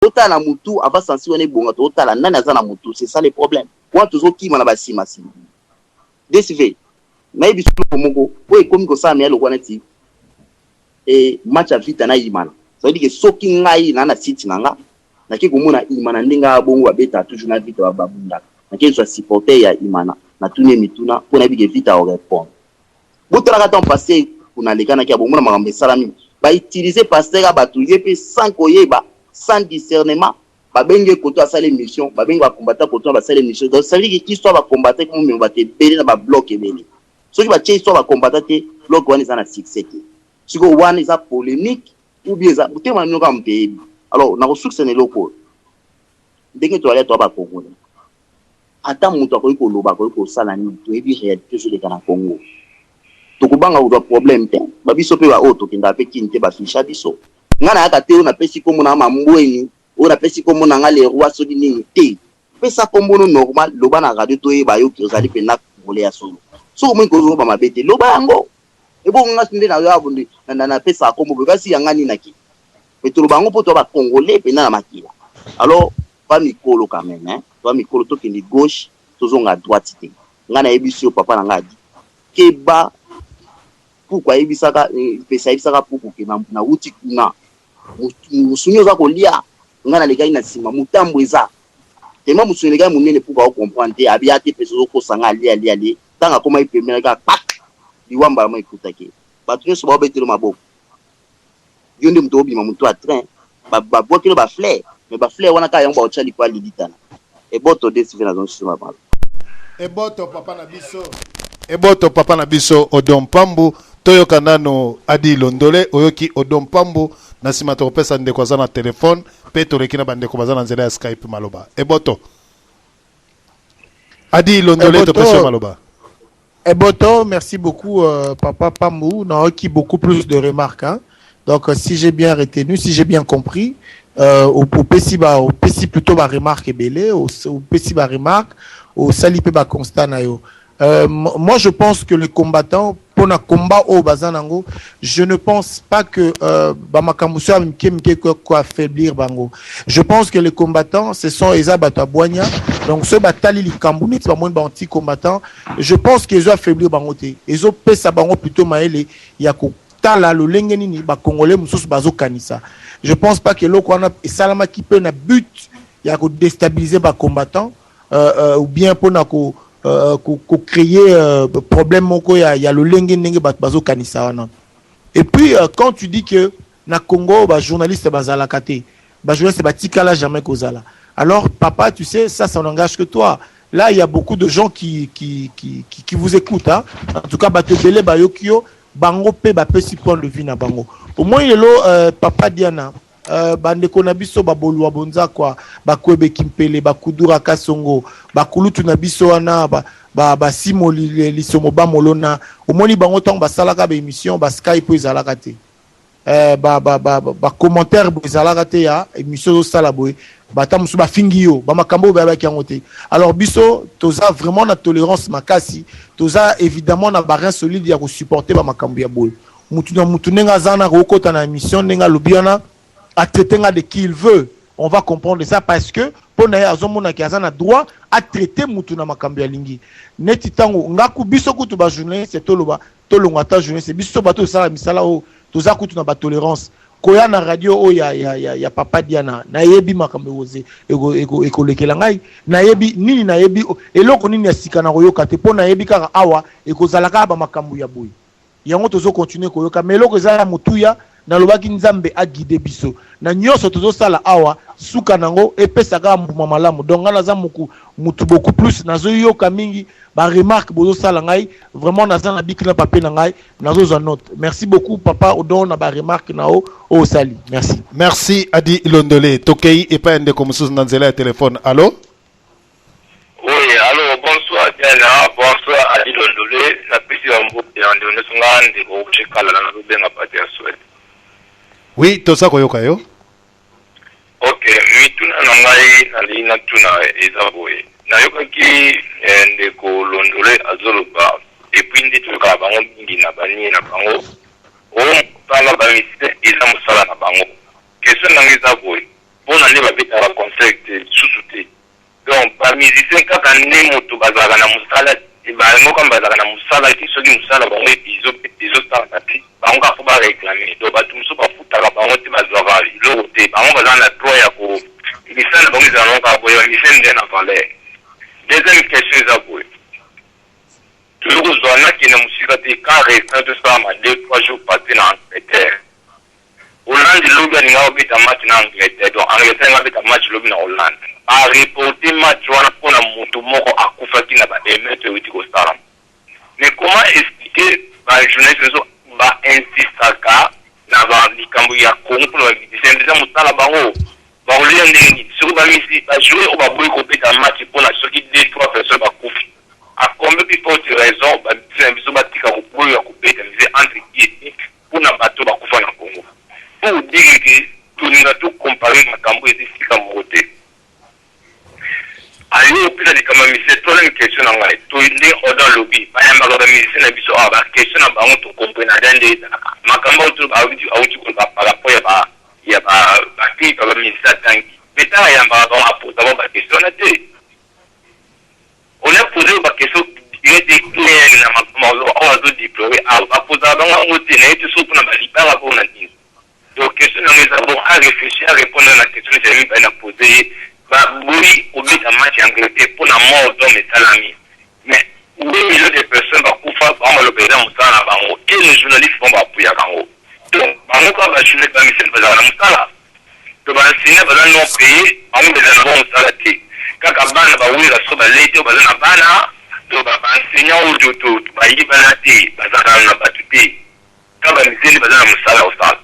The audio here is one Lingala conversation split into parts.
Totala na mutu avant censure wana ebonga, totala nani aza na mutu, c'est ça le problème. Wana tozokima na basima nsima. DSV, nayebi biso eloko moko oyo ekomi kosala meya lokola neti e match ya Vita na Imana. Ça veut dire que soki ngai na na site na nga, nake komona Imana ndenge aya bongo babetaka toujours na Vita, babundaka. Nake zwa supporter ya Imana, natuni ye mituna mpo nayebi ke Vita akorépondre. Botalaka ntango pasteur kuna alekanaki ya bomona makambo esalami, bautiliser pasteur ya bato ye mpe sans koyeba, sans discernement. Babengi ye koto asala émission, babengi bacombattant koto basala émission. Donc ça veut dire que histoire bacombattant ekomomema bato ebele na babloc ebele. Soki batie histoire bacombattant te, bloc wana eza na succès te. Sikoyo wana eza polémique ou bien eza motema na bino kaka moto eyebi. Alors nakosukisa na eloko oyo, ndenge toalia toa bacongolais, ata moto akoki koloba, akoki kosala nini, toyebi réalité ezoleka na Congo. Tokobanga kozwa problème te. Babiso mpe baoyo tokendaka mpe kini te, baficha biso. Ngai nayaka te oyo napesi nkombo na nga Mambweni, oyo napesi nkombo na nga le roi soki nini te. Pesa nkombo no normal, loba na radio toyeba yo ke ozali mpenza congolais ya solo. Soki omoni kozoloba mabe te, loba yango. Ebongo nga nde nayo napesaka nkombo boye, kasi yanga nini naki me toloba yango mpo toya bacongolais mpenza na makila. Alors ba mikolo quand même, hein? Toa mikolo, tokende gauche, tozonga droite te. Ngai nayebisi yo, papa na ngai adi keba puku ayebisaka pesa, ayebisaka puku ke nawuti kuna, mosuni oza kolia, ngai nalekaki na nsima, motambo eza tema, mosuni elekaki monene. Puku akocomprendre te, abia te, pesa ozokosa ngai, alie alie alie. Ntango akomaki pembeni, kaka pak, liwa mbala mo ekutaki. Bato nyonso baobetelo maboko, yo nde moto obima moto ya train, babwakelo bafleur, mais bafleur wana kaka yango baotya likolo ya lilitana. Eboto de sive nazongisima balo. Eboto papa na biso, eboto papa na biso Odon Pambu. Toyoka nano Adi Londole. Oyoki Odon Pambu, na nsima tokopesa ndeko aza na telefone mpe toleki na bandeko baza na nzela ya Skype maloba. Eboto Adi Londole, topesi yo maloba. Eboto, merci beaucoup, Papa Pambu. Naoki beaucoup plus de remarques. Hein. Donc, si j'ai bien retenu, si j'ai bien compris, au plutôt ba remarque ebele, au pesi ba remarque, au sali pe ba constat na yo. Moi, je pense que les combattants, pour un combat oyo baza nango, je ne pense pas que bamakambo so ya mike mike ko affaiblir bango. Je pense que les combattants, ce sont eza bato ya bwanya. Donc soki batali likambo neti bamoni ba anti combattant, je pense que ezo affaiblir bango te, ezopesa bango plutôt mayele ya kotala lolenge nini bacongolais mosusu bazokanisa. Je pense pas que eloko wana esalamaki mpe na but ya kodéstabiliser bacombattant ou bien mpona ko ko créer problème moko ya lolenge ndenge bato bazokanisa wana. Et puis quand tu dis que na Congo bajournaliste bazalaka te, bajournaliste batikala jamais kozala, alors papa, tu sais, ça, ça n'engage que toi. Là, il y a beaucoup de gens qui vous écoutent, hein. En tout cas, bato ebele bayoki yo, bango mpe bapesi point de vue na bango. Au moins lelo, papa Diana, bandeko na biso babolwa bonzakwa, bakwebe kimpele, bakudura kasongo, bakulutu na biso wana, basimoli ba lisomo bamolona, omoni bango ntango basalaka baémission, baskype oyo ezalaka te, bacommentaire boye ezalaka te ya émission ozosala boye, bata mosusu bafingi yo, bamakambo oyo bayebaki yango te. Alors biso toza vraiment na tolérance makasi, toza évidemment na barein solide ya kosupporter bamakambo ya boye. Mutu na mutu ndenge aza na kokota na émission, ndenge alobi wana, atraiter nga de qui il veut, on va comprendre ça, parce que mpo na ye azomonaki aza na droit atraiter mutu na makambo ya lingi. Neti ntango ngaku biso kutu bajournaliste toloba, tolongwa ata journaliste, biso bato tosala misala oyo, toza kutu na batolérance. Koya na radio oyo ya papa Diana, nayebi makambo ekolekela ngai, nayebi nini, nayebi eloko nini ya sika na koyoka te, mpo nayebi kaka awa ekozala kaka bamakambo ya boye. Yango tozocontinuer koyoka, mais eloko eza ya motuya, nalobaki Nzambe aguide biso na nyonso tozosala awa, suka nango epesa kaka mbuma malamu. Donc ngai naza mutu beaucoup plus nazoyoka mingi baremarque bozosala ngai, vraiment naza na bic na papier na ngai, nazozwa note. Merci beaucoup, papa Odon, na baremarque na o oyo osali. Merci. Merci Adi Londole. Tokei epai ya ndeko mosusu na nzela ya telefone. Allo? Oui, alors bonsoir Diana, bonsoir Adi Londole, napesi ba mbote na ndeko nyonso. Nga ndeko Roger Kalala, nazobenga pate ya Suède. Oui, toza koyoka yo. Ok, mituna na ngai nalingi natuna eza boye. Nayokaki ndeko Londole azoloba, et puis nde toyokaka bango mingi na banini na bango oyo mosala bamusicien eza mosala na bango. Question na ngai eza boye. Mpona nde babetaka concert te lisusu te. Donc ba musiciens kaka nde moto bazalaka na mosala, bango kaka bazalaka na mosala te. Soki mosala bango ezosalaka te, bango kaka fo baréclame. Donc bato mosusu bafutaka bango te, bazwaka eloko te, bango baza na droit ya ko misala na bango ezala nango kaka boye. Bamusicien nde na valeur. Deuxième question eza boye: tozo kozwa, nakende mosika te, cas récent tosalama 2, 3 jours passé na Angleterre. Hollande lobi alinga kobeta match na Angleterre. Donc Angleterre alinga abeta match lobi na Hollande. Areporte match wana mpona moto moko akufaki na baémeute euti kosalama. Mais comment expliquer bajournaliste nyonso bainsistaka na balikambo ya Congo mpona bamusicien? Eza mosala bango, bakolia ndenge nini soki bamisi bajoueur oyo baboyi kobeta match mpona soki deux, trois personnes bakufi? À combien plus forte raison bamusicien na biso batika koboya kobeta musique entre guillemets mpona bato bakufa na Congo? Pour dire que tolinga tocompare makambo eza esika moko te. Ayo opesa likambo ya musicien. Troisième question na ngai, to nde Odon alobi bayambaka bamusicien na biso awa, baquestion na bango tocomprendre nde ezalaka makambo auti koloba par rapport ya baclip ya bamusicien atangi. Mais ntango ayambaka bango, aposa bango baquestion wana te. On a posé baquestion direct, clair na makambo oyo azodéplore awa, baposaka bango yango te. Naye te soki mpona balibanga, mpona nini. Donc question nango eza bon, aréfléchir, arépondre na question neti ya mibale na pose ye. Baboyi kobeta match ya Angleterre mpona mort d'homme esalami, mais 2 millions de personnes bakufa, bango baloba eza mosala na bango et les journalistes bango bapuyaka yango. Donc bango kaka bajournaliste, bamusicien bazalaka na mosala to baenseignant baza non payé, bango bazala na bango mosala te. Kaka bana bawera so balei te, baza na bana to baenseignant oyo bayibana te, bazalaka na bato te. Kaka bamusicien baza na mosala kosala.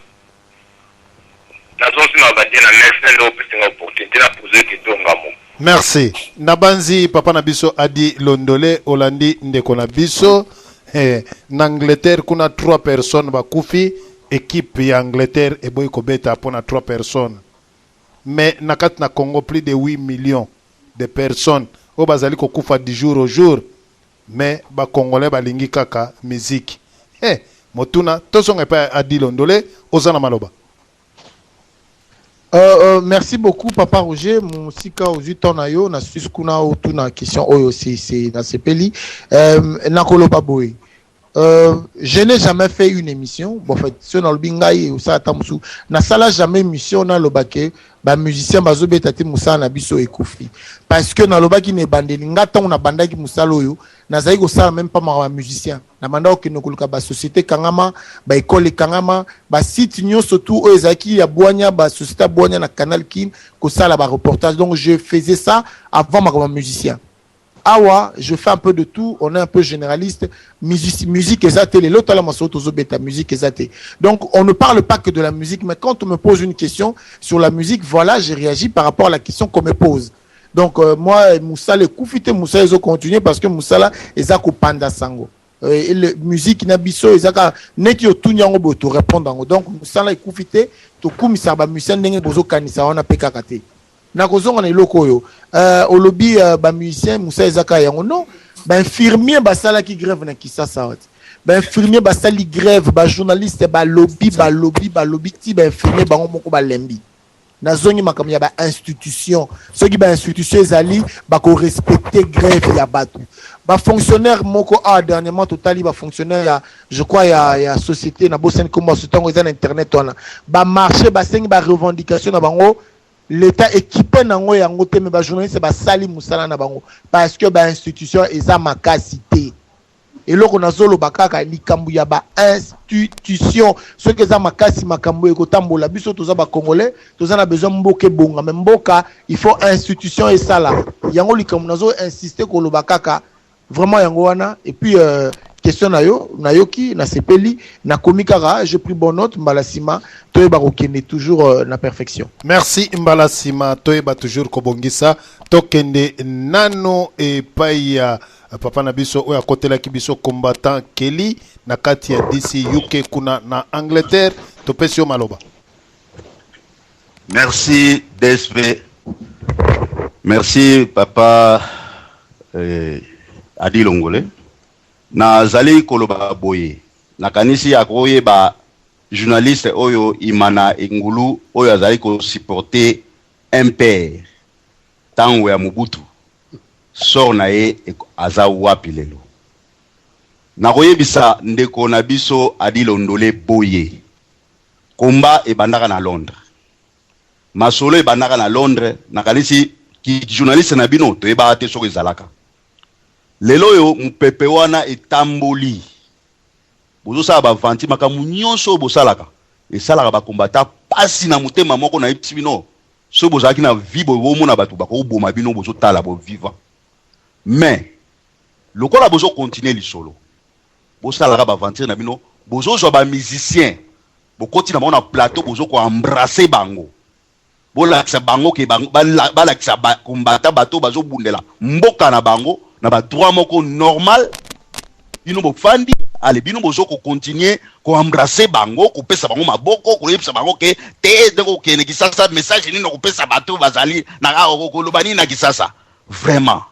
Nazosima badie na merci nde opesinga opportunité na pose question ngamo. Merci. Nabanzi papa na biso Adi Londole olandi ndeko na biso. Na Angleterre kuna trois personnes bakufi, équipe ya Angleterre eboyi kobeta mpona trois personnes. Mais na kati na Congo, plus de 8 millions de personnes oyo bazali kokufa du jour au jour, mais bacongolais balingi kaka musique. Motuna tozonga epai Adi Londole, oza na maloba. Merci beaucoup, papa Roger. Mosika ozwi temps na yo na Suisse kuna otuna question oyo, c'est nasepeli. Nakoloba boye, je n'ai jamais fait une émission, bon, en fait so nalobi ngai osala ata mosusu, nasala jamais émission naloba ke bamusicien bazobeta te, mosala na biso ekufi, parce que nalobaki na ebandeli, nga ntango nabandaki mosala oyo, nazali kosala même pas makambo ya musicien. Nabanda kokende koluka basociété ekangama, baekole ekangama, basite nyonso tu oyo ezalaki ya bwanya, basociété ya bwanya na Canal Kin, kosala bareportage. Donc je faisais ça avant makambo ya musicien. Awa je fais un peu de tout, on est un peu généraliste. Musique, musique eza te. Lelo tala masolo tozobeta, musique eza te. Donc on ne parle pas que de la musique, mais quand on me pose une question sur la musique, voilà, j'ai réagi par rapport à la question qu'on me pose. Donc moi, mosala ekufi te, mosala ezocontinue, parce que mosala eza kopanda sango. Le musique na biso eza kaka neti otuni yango boye, torépondre yango. Donc mosala ekufi te, tokumisaka bamusicien ndenge bozokanisa wana mpe kaka te. Nakozonga na eloko oyo olobi, bamusicien mosala eza kaka yango. Non, bainfirmier basalaki grève na Kisasa wati, bainfirmier basali grève, bajournaliste balobi, balobi, balobi ti bainfirmier bango moko balembi. Nazongi makambo ya bainstitution. Soki bainstitution ezali, bakorespecte grève ya bato. Bafonctionnaire moko awa dernièrement totali bafonctionnaire ya, je crois, ya société, nabosani kombo ya société yango, eza na internet wana, bamarché, basengi barevendication na bango, l'état équipe nango yango te. Me bajournaliste basali mosala na bango parce que bainstitution eza makasi te. Eloko nazoloba kaka likambo ya bainstitution, soki eza makasi, makambo ekotambola. Biso toza bacongolais, toza na besoin mboka ebonga, me mboka il faut institution esala yango. Likambo nazo insiste koloba kaka vraiment yango wana. Et puis question na yo nayoki, nasepeli, nakomi kaka, j'ai pris bonne note. Mbala nsima toyeba kokende toujours na perfection. Merci. Mbala nsima toyeba toujours kobongisa. Tokende nano epai ya papa na biso oyo akotelaki biso, combattant Keli na kati ya DC UK kuna na Angleterre. Topesi yo maloba. Merci DSV, merci papa Adi Longole. Nazali koloba boye, nakanisi akoyeba journaliste oyo Imana Engulu oyo azali kosupporte. MPR tango ya Mobutu sort na ye aza wapi lelo? Nakoyebisa ndeko na biso Adi Londole boye, combat ebandaka na Londres, masolo ebandaka na Londres, nakanisi ki journaliste na bino toyebaka te soki ezalaka. Lelo oyo mupepe wana etamboli, bozosala ba aventure, makambo nyonso oyo bosalaka esalaka ba combattants pasi na motema moko. Nayebisi bino, soki bozalaki na vie boye, bomona bato bakoboma bino, bozotala bo vivant. Mais lokola bozo continuer lisolo, bosalaka ba aventure na bino, bozozwa ba musiciens, bokoti na bango na plateau, bozo ko embrasser bango, bolakisa bango ke bango, balakisa ba combattant, bato bazobundela mboka na bango na ba droit moko normal. Bino bofandi ale, bino bozo ko continuer ko embrasser bango, kopesa bango maboko, koyebisa bango ke te ndenge okende Kisasa, message nini okopesa bato bazali na koloba nini na Kisasa? Vraiment,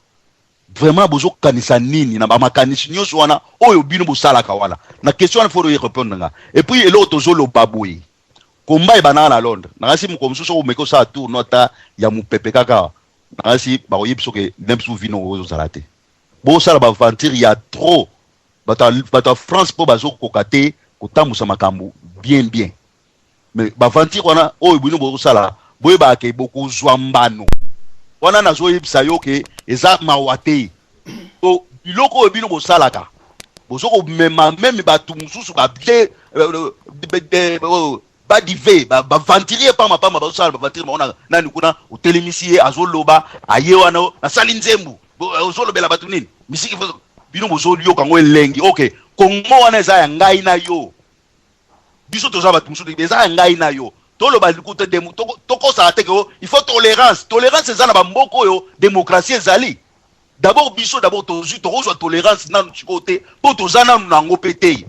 vraiment, bozokanisa nini na bamakanisi nyonso wana oyo bino bosalaka wana? Na question wana, faut répondre nga. Et puis eloko tozoloba boye, combat ebandaka na Londres. Nakasi mokolo mosusu okomeki osala tour no ata ya mopepe kaka, nakasi bakoyebi soki nde mosusu vino ozala te. Bosala ba aventure ya trop, bato ya France mpo bazokoka te kotambusa makambo bien bien. Mais ba aventure wana oyo bino bozosala, boyebaka ke bokozwa mbano wana. Nazoyebisa yo ke eza mawa te. To biloko oyo bino bosalaka, bozo komema meme bato mosusu babie badive, ba aventurier pamba pamba, bazosala ba aventure bango nani kuna. Otelemisi ye, azoloba, aye wana, nasali nzembo, ozolobela bato nini? Misiki bino bozoyoka yango elengi. Ok, Kongo wana eza ya ngai na yo, biso toza bato mosusu, eza ya ngai na yo. Toloba likuta, tokosala te ke il faut tolérance. Tolérance eza na bamboka oyo démocratie ezali d'abord. Biso d'abord tozwi, tokozwa tolérance nanu sikoyo te, mpo toza nanu na yango mpe te.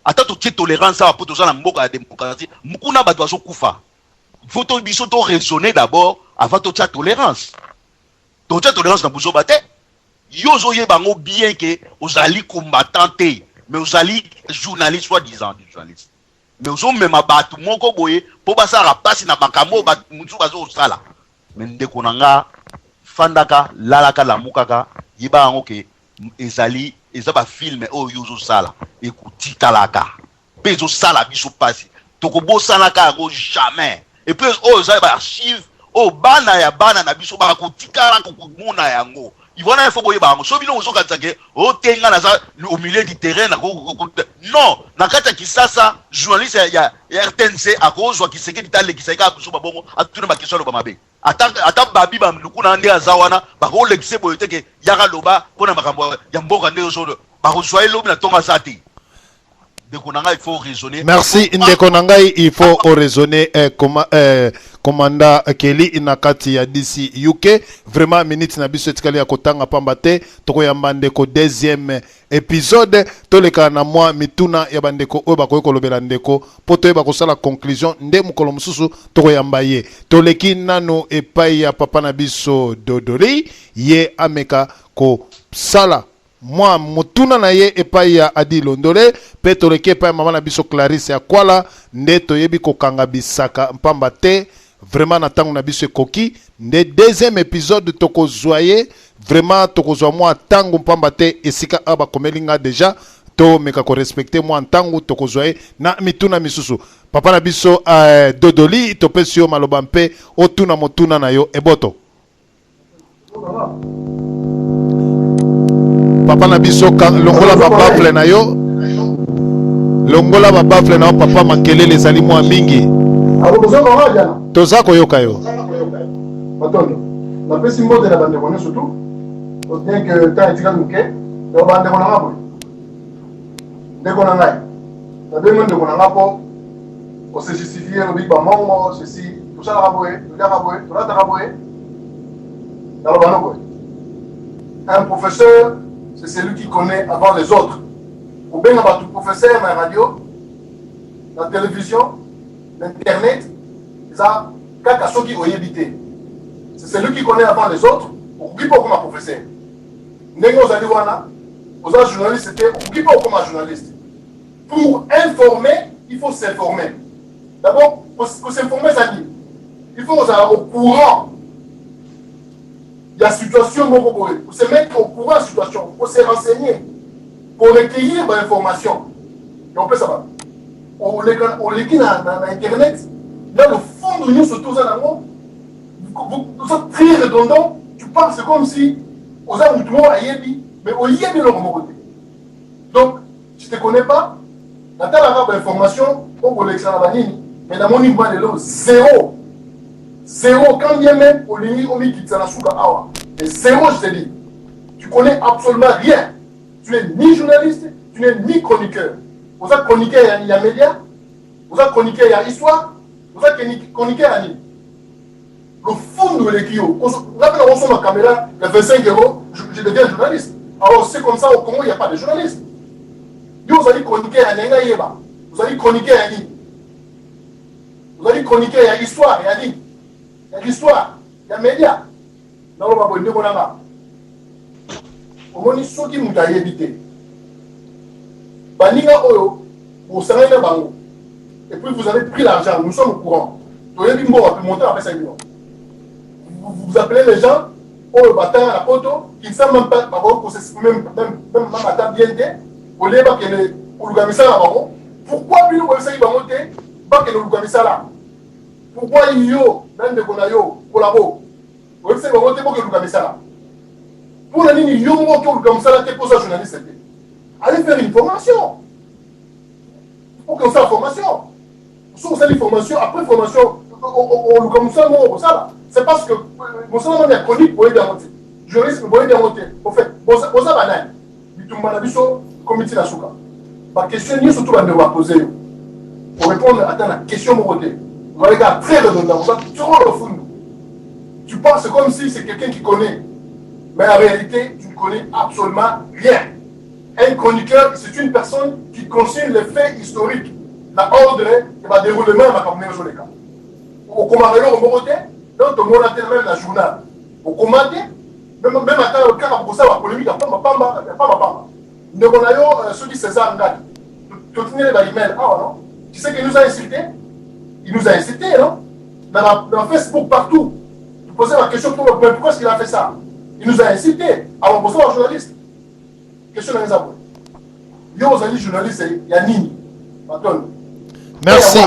Ata totie tolérance awa, mpo toza na mboka ya démocratie, kuna bato bazokufa. Faut to biso to raisonner d'abord avant totia tolérance. Totia tolérance na buzoba te. Yo ozoyeba yango bien ke ozali combattant te, mais ozali journaliste, soit disant journaliste, mais ozomema bato moko boye mpo basalaka mpasi na makambo oyo bato mosusu bazosala. Mais ndeko na nga, fandaka, lalaka, lamukaka, yeba yango ke ezali eza ba film oyo yo ozosala ekotikalaka mpe ezosala biso mpasi, tokobosanaka yango jamais. Et puis oyo eza ba archive oyo bana ya bana na biso bakotikala komona yango wana. Il faut boyeba yango. So bino ozokanisa ke ote nga naza au milieu du terrain, non. Na kati ya Kisasa, journaliste ya RTNC akozwa Kisekedi te, alekisa ye kaka biso babongo, atuna ba question, aloba mabe. Ata babi baluku na nde aza wana, bakolekisa boye te ke yaka loba mpona makambo ya mboka. Nde ozo bakozwa ye lobi na ntongo, aza te. Ndeko na ngai, il faut raisonner. Merci, ndeko na ngai, il faut raisonner. Commandant Kelly na kati ya DC UK, vraiment minute na biso etikali ya kotanga pamba te. Tokoyamba ndeko deuxième épisode, toleka na mwa mituna ya bandeko oyo bakoki kolobela ndeko mpo toyeba kosala conclusion. Nde mokolo mosusu tokoyamba ye. Toleki nanu epai ya papa na biso Dodoli, ye ameka kosala mwa motuna na ye epai ya Adi Londole, mpe toleki epai ya mama na biso Clarisse ya Kwala. Nde toyebi kokanga bisaka mpamba te, vraiment na ntango na biso ekoki. Nde deuxième épisode tokozwa ye, vraiment tokozwa mwa ntango mpamba te esika awa bakomeli nga déjà, tomeka korespecter mwa ntango. Tokozwa ye na mituna misusu. Papa na biso Dodoli, topesi yo maloba mpe otuna motuna na yo. Eboto, papa na biso. Longola ba baffle na yo, longola ba baffle na yo, papa. Makelele ezali mwa mingi. Toza koyoka yo. Matondo, napesi mbote na bandeko nyonso tu, bien que temps etikali moke. Donc bandeko na nga boye, ndeko na ngai, nabengi ndeko na nga mpo ose justifie, olobi bamongo ceci, tosalaka boye, toliaka boye, tolataka boye. Naloba no boye, un professeur, c'est celui qui connaît avant les autres. Kobenga bato professeur na radio, na télévision, na internet, eza kaka soki oyebi te. C'est celui qui connaît avant les autres. Okoki mpe okoma professeur ndenge ozali wana, oza journaliste te, okoki mpe okoma journaliste. Pour informer, il faut s'informer d'abord. Kosinformer eza nini? Il faut ozala au courant. ya situation moko boye, ko se mettre au courant ya situation, ko se renseigner, ko recueillir ba information ya kopesa bato. Oleka oleki na, na, na internet na lofundu nyonso to oza nango, oza très redondant, tu parles c'est comme si oza mutu moko ayebi, mais oyebi eloko moko te. Donc je te connais pas, natalaka ba information oyo bolekisa na banini, mais namoni vraiment lelo zero zero, quand bien même olingi omikitisa na suka awa, mais zero, je te dis, tu connais absolument rien, tu n'es ni journaliste, tu n'es ni chroniqueur. Oza chroniqueur ya, ya média, oza chroniqueur ya histoire, oza chroniqueur ya nini? Lofundu eleki yo. Nga mpe nakosomba caméra ya 25 euros, je deviens journaliste. Alors c'est comme ça, au Congo il n'y a pas de journaliste. Yo ozali chroniqueur ya ndenge ayeba, ozali chroniqueur ya nini? Ozali chroniqueur ya histoire ya nini? Ya l'histoire ya média. Naloba boye, ndeko na nga, omoni soki moto ayebi te baninga oyo bosangani na bango, et puis vous avez pris l'argent, nous sommes au courant, toyebi mbongo ape montant apesaki bino, vous appelez les gens oyo batanga na poto qui ne savent même pas, bakoki kosexprimer même même ata bien te, olie bakende koluka misala na bango. Pourquoi bino boyebisaki bango te bakende koluka misala? Pourquoi yo na ndeko na yo kolabo oyebisaki bango te bokende koluka misala? Mpo na nini yo moko oke koluka mosala te mpo oza journaliste te? Allez faire une formation, oke osala formation. Soki osali formation, après formation oluka mosala moko okosala. C'est parce que mosala moko ya chronique boyebi yango te, journalisme boyebi yango te. Au fait, boza banani? Bitumba na biso ekomi ti na suka. Baquestion nyonso to bandeko bapose yo, orépondre ata na question moko te. Ozali kaka très redondant, oza trop lofundu. Tu penses comme si c'est quelqu'un qui connaît, mais en réalité tu ne connais absolument rien. Un chroniqueur, c'est une personne qui consigne les faits historiques na ordre ya badéroulement ya makambo ndenge ezoleka. Okomaka eloko moko te, donc tomona te même na journal okoma te, même ata kaka kosala bapolémique ya pamba pamba, ya pamba pamba. Ndeko na yo soki César Ngadi, totindeli ba email awa, non? Tu sais qu'il nous a insulté, il nous a insulté, non? Dans Facebook partout, tu posais la question: pourquoi est-ce qu'il a fait ça? Il nous a insulté. Alors bonsoir journaliste, question na eza boye: yo ozali journaliste ya nini? Matondo. Merci,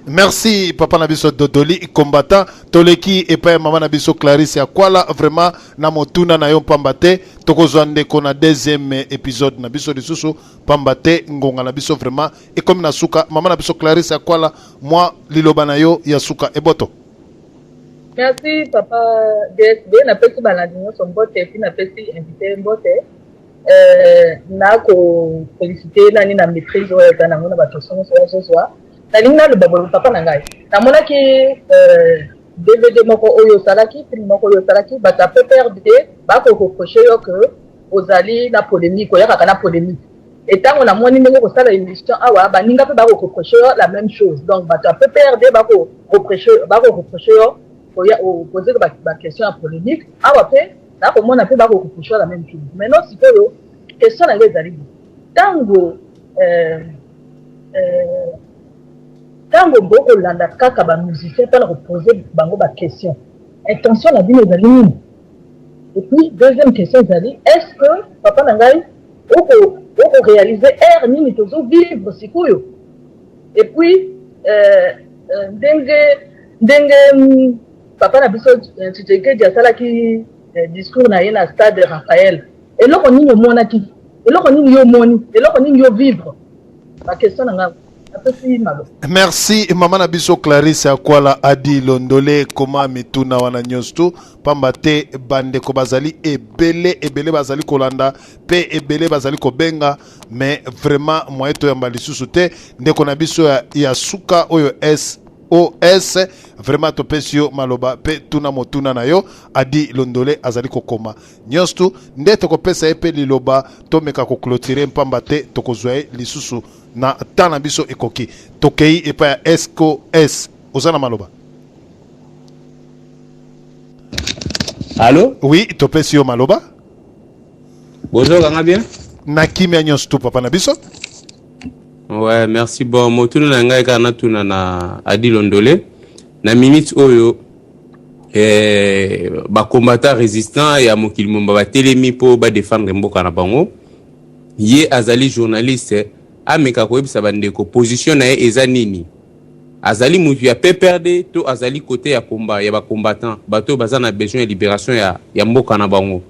merci papa na biso Dodoli combattant. Toleki epai ya mama na biso Clarisse ya Kwala. Vraiment na motuna na yo, pamba te tokozwa ndeko na deuxième épisode na biso lisusu, pamba te ngonga na biso vraiment ekomi na suka. Mama na biso Clarisse ya Kwala, mwa liloba na yo ya suka, eboto. Merci papa DSB. Napesi balandi nyonso mbote, et puis napesi invité mbote. Nakofélicité nani na maîtrise oyo eza nango na bato nyonso oyo azozwa. Nalingi naloba boye, papa na ngai, namonaki DVD moko oyo osalaki, film moko oyo osalaki. Bato ya PPRD bakoreproche yo ke ozali na polémique, oyakaka na polémique. Etango namoni ndenge kosala émission awa, baninga mpe bakoreproche yo la même chose. Donc bato ya PPRD bakoreproche yo opose baquestion ya polémique. Awa mpe nakomona mpe bakoreproche yo la même chose. Maintenant sikoyo question na ngai ezali bo: ntango bokolanda kaka bamusicien mpona kopose bango baquestion, intention na bino ezali nini? Et puis deuxième question ezali: est ce que papa na ngai okoréalise ère nini tozovivre sikoyo? Et puis ndenge papa na biso Tshisekedi asalaki discours na ye na stade Raphaël, eloko nini omonaki? Eloko nini yo omoni? Eloko nini yo vivre? Baquestion na ngai, apesi malo. Merci mama na biso Clarisse Akwala. Adi Londole, koma mituna wana nyonso tu, pamba te bandeko bazali ebele ebele, bazali kolanda mpe ebele bazali kobenga, mais vraiment moyen toyamba lisusu te. Ndeko na biso ya suka oyo sos, vraiment topesi yo maloba mpe tuna motuna na yo. Adi Londole azali kokoma nyonso tu nde tokopesa ye mpe liloba, tomeka koclôturer, mpamba te tokozwa ye lisusu na temps na biso ekoki. Tokei epai ya SOS, oza na maloba. Allo? Oui, topesi yo maloba. Bozokanga bien? Na kimia nyonso tu, papa na biso. Ouais, merci. Bon, motuna na ngai kaka natuna na Adi Londole. Na minute oyo, Eh, ba combattants résistants ya mokili momba batelemi mpo ba défendre mboka na bango. Ye azali journaliste, ameka koyebisa bandeko position na ye eza nini. Azali mutu ya PPRD to azali kote ya combat ya ba combattants, bato oyo baza na besoin ya liberation ya mboka na bango.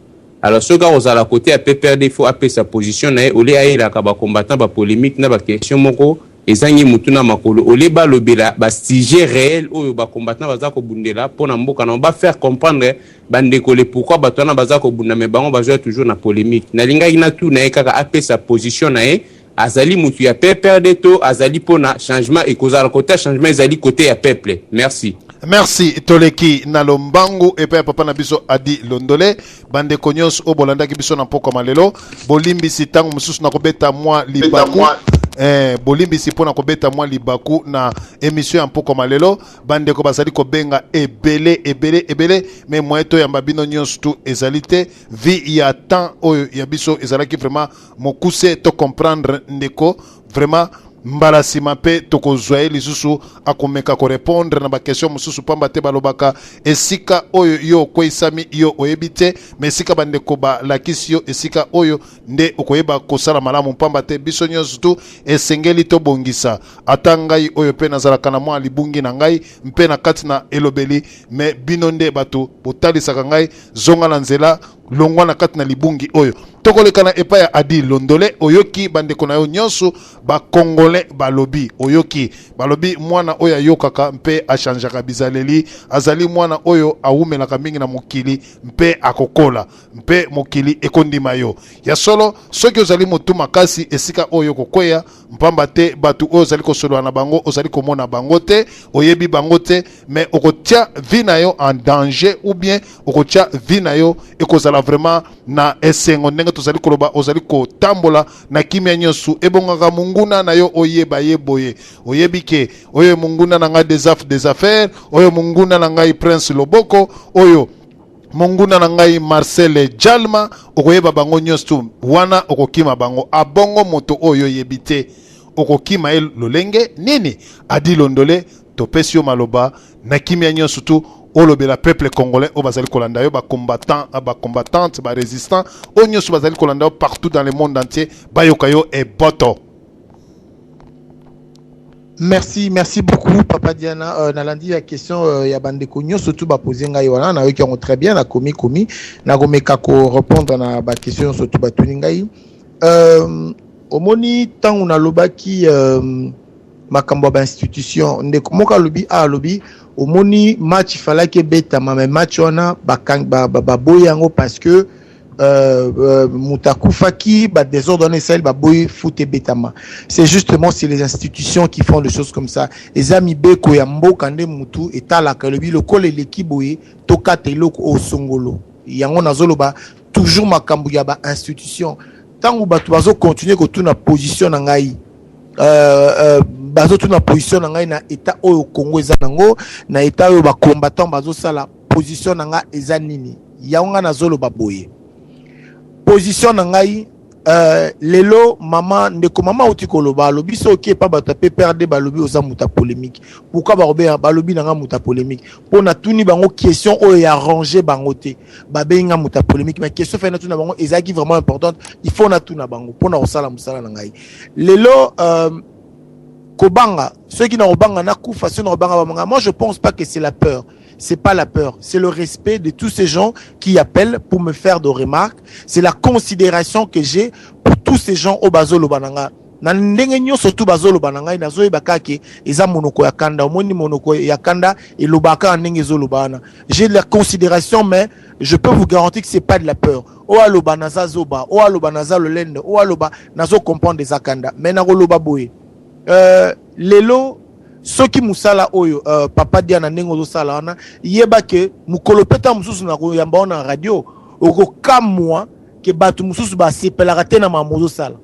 Alors soki akozala kote ya PPRD, il faut apesa position na ye au lieu ayelaka ba combattants ba polémique na ba question moko ezangi mutu na makolo, au lieu balobela ba sujet réel oyo ba combattants baza kobundela mpona mboka na bango, bafaire comprendre bandeko le pourquoi bato wana baza kobunda. Me bango bazwa toujours na polémique. Nalingaki natuna ye kaka apesa position na ye: azali mutu ya PPRD to azali mpona changement? Ekozala kote ya changement, ezali kote ya peuple. Merci. Merci. Toleki na lombangu epai ya papa na biso Adi Londole. Bandeko nyonso oyo bolandaki biso na mpokwa lelo, bolimbisi ntango mosusu na kobeta mwa libaku, bolimbisi mpona kobeta mwa libaku na émission ya mpokwa lelo. Bandeko bazali kobenga ebele, ebele, ebele, mais moyen toyamba bino nyonso tu ezali te, vu ya temps oyo ya biso ezalaki vraiment mokuse. To comprendre ndeko vraiment. Mbala nsima mpe tokozwa ye lisusu, akomeka korépondre na baquestion mosusu, pamba te balobaka esika oyo yo okweyisami, yo oyebi te, me esika bandeko balakisi yo, esika oyo nde okoyeba kosala malamu, pamba te biso nyonso tu esengeli tobongisa. Ata ngai oyo mpe nazalaka na mwa libungi na ngai mpe na kati na elobeli, me bino nde bato botalisaka ngai: zonga na nzela, longwa na kati na libungi oyo. Tokoleka na epai ya Adi Londole. Oyoki bandeko na yo nyonso bakongolais balobi, oyoki balobi mwana oyo ayokaka mpe achangeaka bizaleli azali mwana oyo awumelaka mingi na mokili mpe akokola mpe mokili ekondima yo. Ya solo, soki ozali motu makasi, esika oyo kokweya, mpamba te bato oyo ozali kosolola na bango, ozali komona bango te, oyebi bango te, mais okotia vie na yo en danger ou bien okotia vie na yo ekozala vraiment na esengo. Ndenge tozali koloba, ozali kotambola na kimia nyonso, ebongaka monguna na yo oyeba ye boye, oyebi ke oyo monguna na ngai des affaires, oyo monguna na ngai Prince Loboko, oyo monguna na ngai Marcel Jalma. Okoyeba bango nyonso tu wana, okokima bango. Abongo moto oyo oyebi te, okokima ye lolenge nini? Adi Londole, topesi yo maloba na kimia nyonso tu, olobela peuple congolais oyo bazali kolanda yo, bacombattant, bacombattante, barésistant oyo nyonso bazali kolanda yo partout dans le monde entier, bayoka yo eboto. Merci, merci beaucoup, Papa Diana. Nalandi ya question ya bandeko nyonso tu baposer ngai wana, nayoki yango très bien, nakomi komi nakomeka korépondre na baquestion nyonso tu batuni ngai. Omoni ntango nalobaki makambo ya bainstitution, ndeko moko alobi a alobi omoni match falaki ebetama, mais match wana baboyi ba, ba, ba yango parce que moto akufaki, badésordre wana esali, baboyi foot ebetama. C'est justement, c'est les institutions qui font des choses comme ça. Eza mibeko ya mboka nde mutu etalaka, elobi lokola eleki boye, tokata eloko oyo songolo. Yango nazoloba toujours makambo ya bainstitution. Ntango bato bazocontinue kotuna position na ngai, bazotuna position na ngai na état oyo Congo eza nango, na état oyo bacombattant bazosala, position na ngai eza nini? Yango ngai nazoloba boye: position na ngai, lelo mama, ndeko mama auti koloba, alobi soki epa bato ya PPRD balobi oza moto ya polémique. Pourquoi bakobe balobi na nga moto ya polémique? Mpo natuni bango question oyo ya arrange bango te, babengi nga moto ya polémique. Mais question fai natuna bango ezalaki vraiment importante, il faut natuna bango mpona kosala mosala na ngai lelo. Kobanga, soki na kobanga nakufa, soki na kobanga bamanga, moi je pense pas que c'est la peur. C'est pas la peur, c'est le respect de tous ces gens qui appellent pour me faire des remarques. C'est la considération que j'ai pour tous ces gens oyo bazoloba na nga. Na ndenge nyonso tu bazoloba na ngai, nazoyeba kaka eza monoko ya kanda. Omoni, monoko ya kanda elobaka kaka ndenge ezoloba wana. J'ai de la considération, mais je peux vous garantir que c'est pas de la peur. Oyo aloba naza zoba, oyo aloba naza lolende, oyo aloba nazo comprendre eza kanda. Mais nakoloba boye, lelo soki mosala oyo, papa Diana, ndenge ozosala wana, yeba ke mokolo mpe ntango mosusu na koyamba wana na radio, okokamwa ke bato mosusu basepelaka te na makambo ozosala.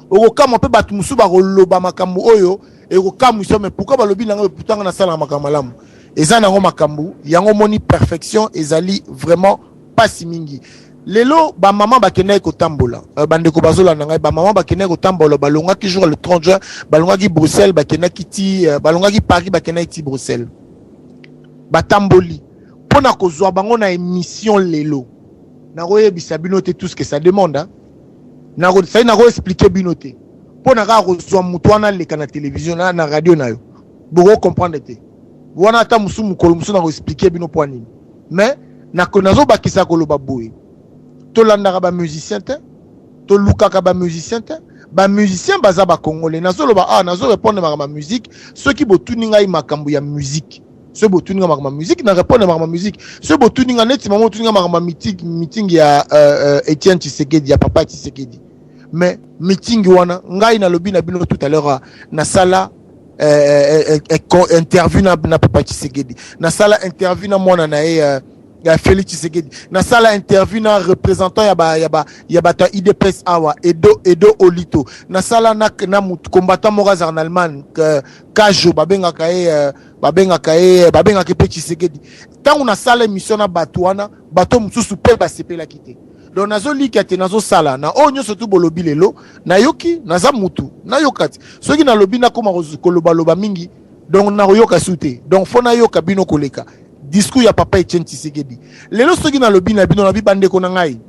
Okokamwa mpe bato mosusu bakoloba makambo oyo ekokamwisa. Mais pourquoi balobi na ngai? Pourtant nasalaka makambo malamu. Eza nango makambo yango. Omoni, perfection ezali vraiment mpasi mingi. Lelo bamama bakendaki kotambola, bandeko bazolanda ngai, bamama bakendaki kotambola, balongaki jour le 30 juin, balongaki Bruxelles, bakendaki ti, balongaki Paris, bakendaki ti Bruxelles, batamboli. Mpo na kozwa bango na émission lelo, nakoyebisa bino te tout ce que ça demande, hein. Nako sai nako expliquer bino te. Mpo na kaka kozwa moto wana aleka na télévision na, na radio na yo, boko comprendre te. Wana ata mosusu mokolo mosusu nako expliquer bino mpo nini. Mais nazobakisa koloba boye, tolandaka ba musicien te, tolukaka ba musicien te. Ba musicien baza ba Congolais. Nazoloba ah, nazo répondre makambo ya musique. Soki botuni ngai makambo ya musique, soki botuni ngai makambo ya musique, na répondre makambo ya musique. Soki botuni ngai neti mama otuni ngai makambo ya meeting, meeting ya Etienne Tshisekedi, ya papa Tshisekedi, mais meeting wana ngai nalobi na bino tout à l'heure, nasala interview na papa Tshisekedi, nasala interview na mwana na ye ya Félix Tshisekedi, nasala interview na représentant ya ba ya ba ya bato ya UDPS awa, Edo Olito, nasala na mutu combattant moko azala na Allemagne, Kajo babengaka ye, babengaka mpe Tshisekedi. Ntango nasala émission na bato wana, bato mosusu mpe basepelaki te. Donc nazolika te, nazosala na oyo nyonso tu bolobi lelo. Nayoki, naza mutu nayoka te. Soki nalobi, nakóma kolobaloba mingi, donc nakoyoka su te. Donc faut nayoka bino koleka discours ya papa Etienne Tshisekedi lelo. Soki nalobi na bino, nabi bandeko na ngai,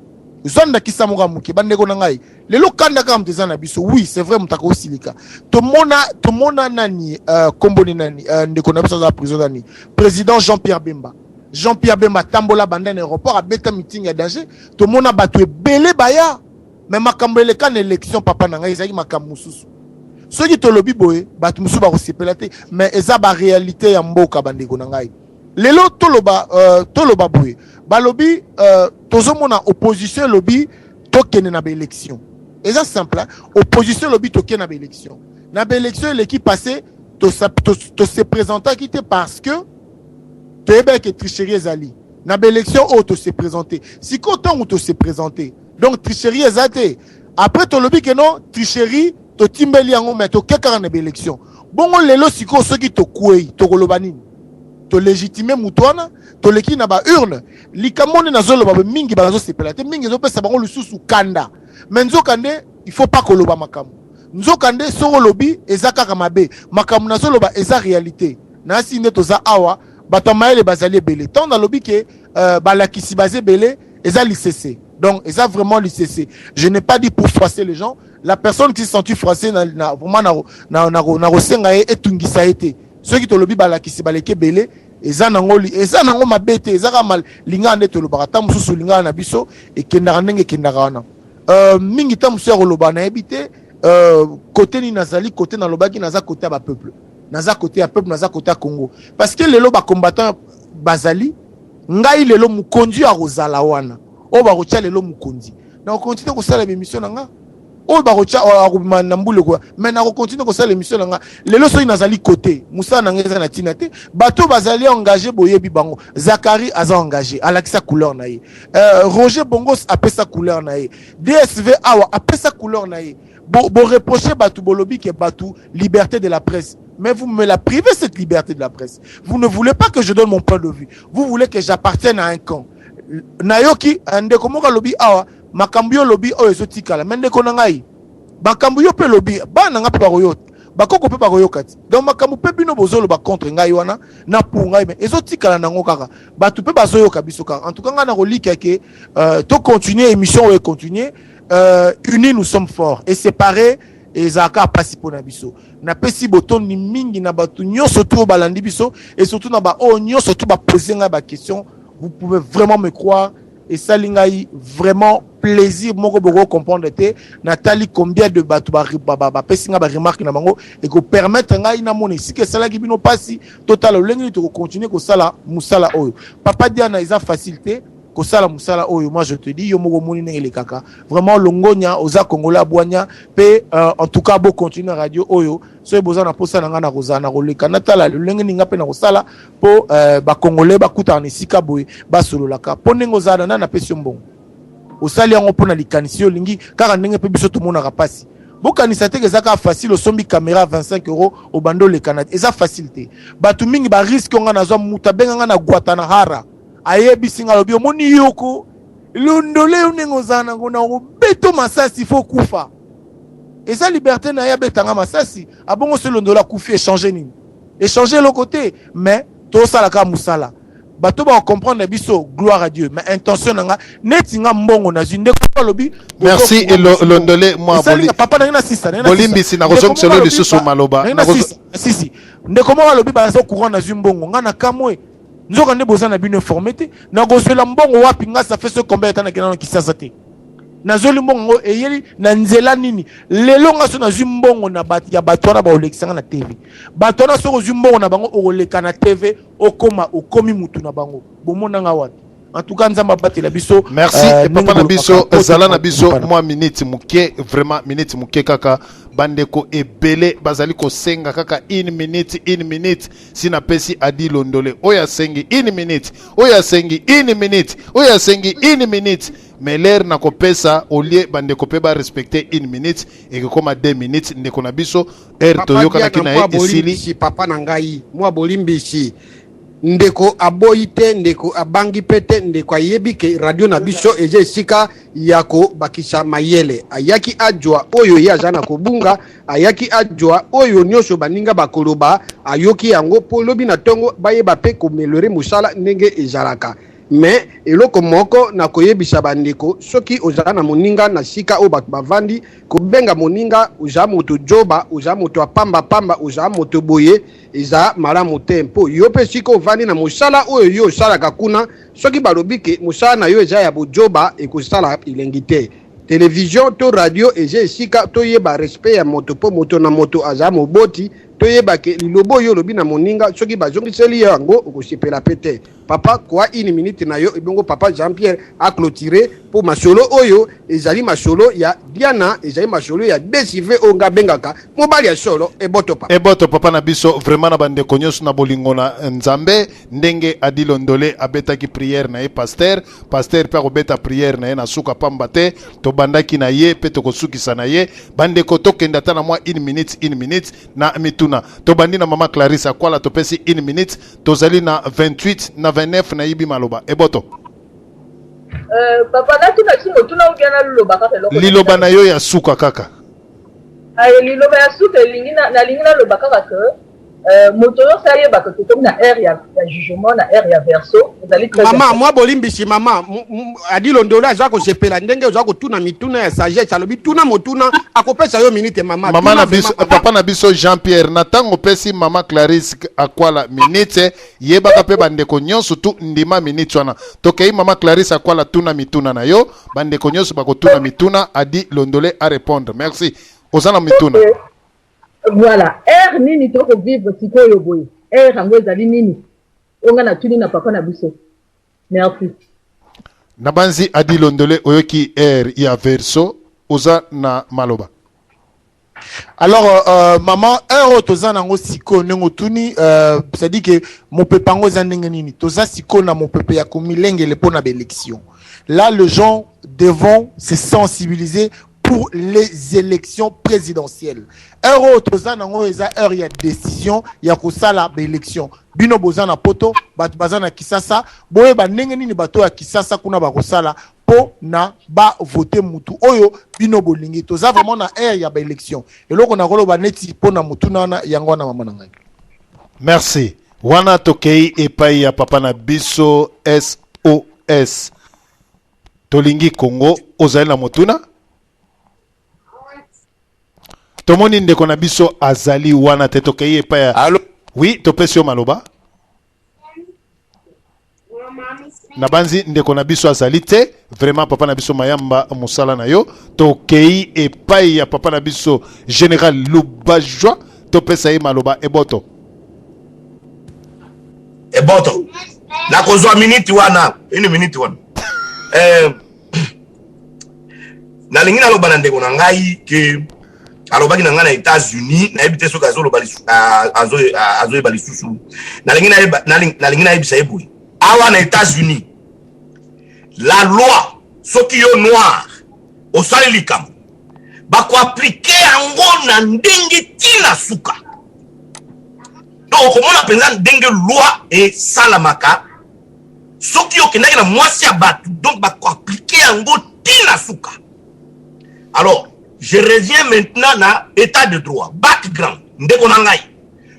zwa ndakisa moko ya moke. Bandeko na ngai, lelo kanda kaka moto eza na biso. Oui, c'est vrai, moto akosilika. Tomona nani, kombo ni nani, ndeko na biso aza prison, nani, président Jean Pierre Bemba. Jean Pierre Bemba atambola banda na aéroport, abeta meeting ya danger, tomona bato ebele baya. Mais makambo eleka na élection, papa na ngai, ezalaki makambo mosusu. Soki tolobi boye, bato mosusu bakosepela te, mais eza ba réalité ya mboka. Bandeko na ngai, lelo toloba boye, balobi tozomona opposition elobi tokende na ba élection. Eza simple, hein? Opposition elobi tokende na ba élection. Na ba élection eleki passé, tose présentaki te parce que toyebaki tricherie ezali. Na ba élection oyo tose présente sikoyo, ntango tose présente, donc tricherie eza te. Après tolobi ke non, tricherie totimbeli yango, mais toke kaka na ba élection. Bongo lelo sikoyo, soki tokwei, tokoloba nini? Tolégitime moto wana, toleki na ba urne. Likambo nde nazoloba mingi, bazosepela te mingi, ezopesa bango lisusu kanda. Mais nzoka nde il faut pas koloba makambo. Nzoka nde soki olobi, eza kaka mabe. Makambo nazoloba eza réalité. Nasi nde toza awa, bato ya mayele bazali ebele. Ntango nalobi ke balakisi baza ebele, eza lisese. Donc eza vraiment lisese. Je n'ai pas dit pour froisser les gens. La personne qui s'est sentie froissée na vraiment na kosenga ye etungisa ye te. Soki tolobi balakisi baleki ebele, eza nango mabe te. Eza kaka lingaka nde tolobaka. Ta mosusu lingaka na biso ekendaka ndenge ekendaka wana. Mingi ta mosusu ya koloba nayebi te. Kote nini nazali? Kote nalobaki, naza kote ya ba peuple, naza kote ya peuple, naza kote ya Congo, parce que lelo ba combattant bazali. Ngai lelo mokonzi oyo akozala wana, oyo bakotia lelo mokonzi, nakokontinue kosala émission na nga. Oyo bakotia akobima na mbula ekoya, mais nakokontinue kosala émission na nga. Lelo soki nazali kote, mosala na ngai eza na ntina te. Bato bazali engagé, boyebi bango. Zakari aza engagé, alakisa couleur na ye. Roger Bongos apesa couleur na ye. DSV awa apesa couleur na ye. Boreproche bato, bolobi ke bato liberté de la presse, mais vous me la privez, cette liberté de la presse. Vous ne voulez pas que je donne mon point de vue, vous voulez que j'appartienne à un camp. Nayoki ndeko moko alobi awa, makambo yo olobi oyo ezotikala. Mais ndeko na ngai, makambo yo mpe elobi, bana na ngai mpe bakoyoka, bakoko mpe bakoyoka ti. Donc makambo mpe bino bozoloba contre ngai wana na pour ngai, mais ezotikala nango kaka, bato mpe bazoyoka biso kaka. En tout cas ngai nakolika ke tocontinue émission oyo, econtinue. Unis nous sommes forts et séparés ezalaka mpasi mpo na biso. Napesi botondi mingi na bato nyonso tu oyo balandi biso et surtout na baoyo nyonso tu bapose ngai ba question. Vous pouvez vraiment me croire, esali ngai vraiment plaisir moko boko comprendre te. Natali combien de bato bapesi ngai ba remarque na bango, ekopermettre ngai namona esika esalaki bino mpasi. Totala lolenge nini tokocontinue kosala mosala oyo. Papa Diana, eza facile te kosala mosala oyo. Moi je te dis, yo moko omoni ndenge elekaka. Vraiment longonya, oza Congolais abwanya mpe. En tout cas bocontinue radio oyo. Soki boza na posa na ngai, na kozala na koleka, natala lolenge nini nga mpe na kosala mpo ba Congolais bakutaka na esika boye, basololaka. Mpo ndenge ozala na napesi yo mbongo, osali yango mpo na likanisi yo olingi kaka ndenge mpe biso tomonaka mpasi. Bokanisa te eza kaka facile, osombi caméra 25 euro, obanda olekana. Eza facile te. Bato mingi ba risque nga nazwa. Moto abenga nga na Guadalajara, ayebisi nga, alobi: "Omoni yoko Londole yo ndenge ozala nango, na kobeto masasi fo kufa." Eza liberté na ye, abetanga masasi. Abongo so Londole akufi, échange nini? Échange eloko te. Mais tosala kaka mosala. Bato ba comprendre biso, gloire à Dieu. Mais intention na nga neti nga mbongo nazwi, ndeko alobi. Merci Londole mwa boli. Papa na nga sisa na bolimbisi na kozongisela lisusu maloba. Na sisi. Ndeko moko alobi baza courant nazwi mbongo nga na kamwe. Nzoka nde boza na bino informé te. Nakozwela mbongo wapi? Nga ça fait ce combien de temps nakenda na Kisasa te. Nazweli mbongo yango eyeli na nzela nini? Lelo nga so nazwi mbongo na bato ya bato wana baolekisa nga na TV. Bato wana soki ozwi mbongo na bango okoleka na TV, okoma okomi mutu na bango. Bomonanga wapi? En tout cas Nzambe abatela biso. Merci papa na biso, zala na biso mwa minute moke, vraiment minute moke kaka. Bandeko ebele bazali kosenga kaka une minute, une minute. Si napesi Adi Londole oyo asengi une minute, oyo asengi une minute, oyo asengi une minute, mais l'heure na kopesa au lieu bandeko pe ba respecter une minute ekokoma 2 minutes. Ndeko na biso heure toyokanaki na ye esili. Papa na ngai mwa bolimbisi, ndeko aboyi te, ndeko abangi pe te, ndeko ayebi ke radio na biso eza esika ya kobakisa mayele. Ayaki ajwa oyo ye aza na kobunga, ayaki ajwa oyo nyonso baninga bakoloba, ayoki yango po lobi na tongo bayeba pe komelore mosala ndenge ezalaka. Mais eloko moko na koyebisa bandeko, soki oza na moninga na sika oyo bato bavandi, kobenga moninga oza moto joba, oza moto ya pamba pamba, oza moto boye, eza malamu te. Mpo yo pe sika ovandi na mosala oyo yo osalaka kuna, soki balobi ke mosala na yo eza ya bojoba, ekosala elengi te. Television to radio eza esika toyeba respect ya moto, mpo moto na moto aza moboti. Toyeba ke liloba oyo olobi na moninga, soki bazongiseli yo yango okosepela pe te. Papa kwa une minute na yo ebongo papa Jean-Pierre a clôturer po masolo oyo ezali masolo ya Diana, ezali masolo ya Desive oyo nga bengaka mobali ya solo. Eboto papa. Eboto papa na biso vraiment na bandeko nyonso na bolingo na Nzambe, ndenge Adi Londole abetaki prière na ye pasteur, pasteur pe akobeta prière na ye na suka pamba te tobandaki na ye pe tokosukisa na ye. Bandeko tokende ata na mwa une minute, une minute na mituna. Tobandi na mama Clarisse Akwala, topesi une minute. Tozali na 28 na 29 nayibi maloba. Eboto. Papa natuna si motuna ou bien naloba kaka eloko. Liloba na yo ya suka kaka. Aye, liloba ya suka elingi nalingi naloba kaka ke moto nyonso ayebaka tokomi na ère ya jugement, na ère ya verso ezali très Mama, mwa bolimbisi mama, Adi Londole aza kosepela ndenge oza kotuna mituna ya sagesse, alobi tuna motuna, akopesa yo minute mama. Mama na biso, papa na biso Jean-Pierre, na tango opesi mama Clarisse Akwala minute, yebaka pe bandeko nyonso tu ndima minute wana. Tokei mama Clarisse Akwala, tuna mituna na yo, bandeko nyonso bakotuna mituna, Adi Londole a répondre. Merci. Oza na mituna. Okay. Voilà, ère nini toko vivre sikoyo boye? Ère yango ezali nini? Oyo nga natuni na papa na biso. Merci. Nabanzi Adi Londole oyoki ère ya verso, oza na maloba. Alors maman, heure oyo toza nango sikoyo ndenge otuni, c'est-à-dire que mopepe yango eza ndenge nini? Toza sikoyo na mopepe ya komilengele mpo na baélection. Là, les gens devons se sensibiliser pour les élections présidentielles. Heure oyo toza nango eza heure ya décision ya kosala baélection. Bino boza na poto, bato baza na Kisasa, boyeba ndenge nini bato ya Kisasa kuna bakosala po na ba voter mutu oyo bino bolingi. Toza vraiment na ère ya baélection. Eloko nakoloba neti po na mutu na yango wana mama na ngai. Merci. Wana tokei epai ya papa na biso SOS. Tolingi Congo, ozali na motuna? Tomoni ndeko na biso azali wana te, tokei epai ya Allo? Oui, topesi yo maloba. Nabanzi ndeko na biso azali te. Vraiment papa na biso Mayamba, mosala na yo. Tokei epai ya papa na biso Général Lubajwa, topesa ye maloba. Eboto. Eboto. Nakozwa minute wana, une minute wana. Nalingi naloba na ndeko na ngai ke alobaki na ngai na États-Unis, nayebi te soki azoloba azoyeba lisusu. Nalingi nayeba, nalingi nayebisa ye boye. Awa na États-Unis, la loi, soki yo noir osali likambo, bakoaplike yango na ndenge tina suka. Donc okomona mpenza ndenge loi esalamaka. Soki okendaki na mwasi ya bato, donc bakoaplike yango tina suka. Alors, je reviens maintenant na état de droit, background. Ndeko na ngai,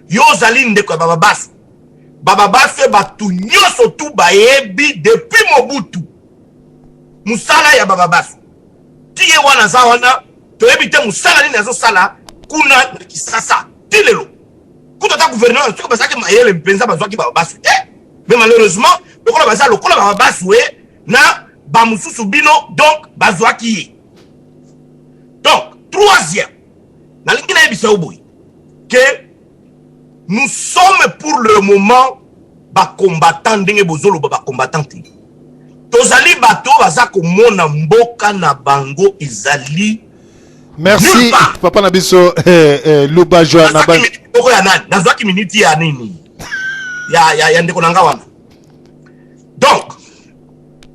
yo ozali ndeko ya bababasu. Bababaswe bato nyonso tu bayebi depuis Mobutu mosala ya Bababaswe ti ye wana aza wana, toyebi te mosala nini azosala kuna na Kisasa ti lelo. Kutu ata gouvernement soki bazalaki mayele mpenza bazwaki Bababaswe te, mais malheureusement lokola baza lokola Bababaswe na bamosusu bino, donc bazwaki ye. Donc troisième, nalingi nayebisa yo boye que nous sommes pour le moment bacombattant ndenge bozoloba bacombattant te, tozali bato baza komona mboka na bango ezali. Merci papa na biso Luba Joa na ba moko ya nani, nazwaki miniti ya nini ya ndeko na nga wana. Donc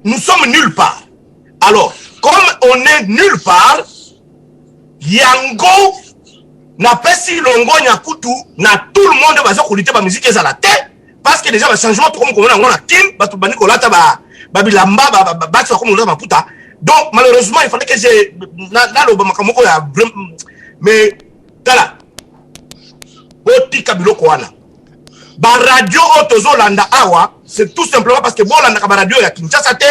nous sommes nulle part. Alors comme on est nulle part, yango napesi longonya kutu na tout le monde baza kolutter bamusique ezala te, parce que déjà bachangement tokomi komona yango na Kin, bato bandi kolata babilamba, basi bakomi kolata maputa. Donc malheureusement il fallait que je naloba makambo moko ya, mais tala, botika biloko wana. Baradio oyo tozolanda awa, c'est tout simplement parce que bolandaka baradio ya Kinshasa te,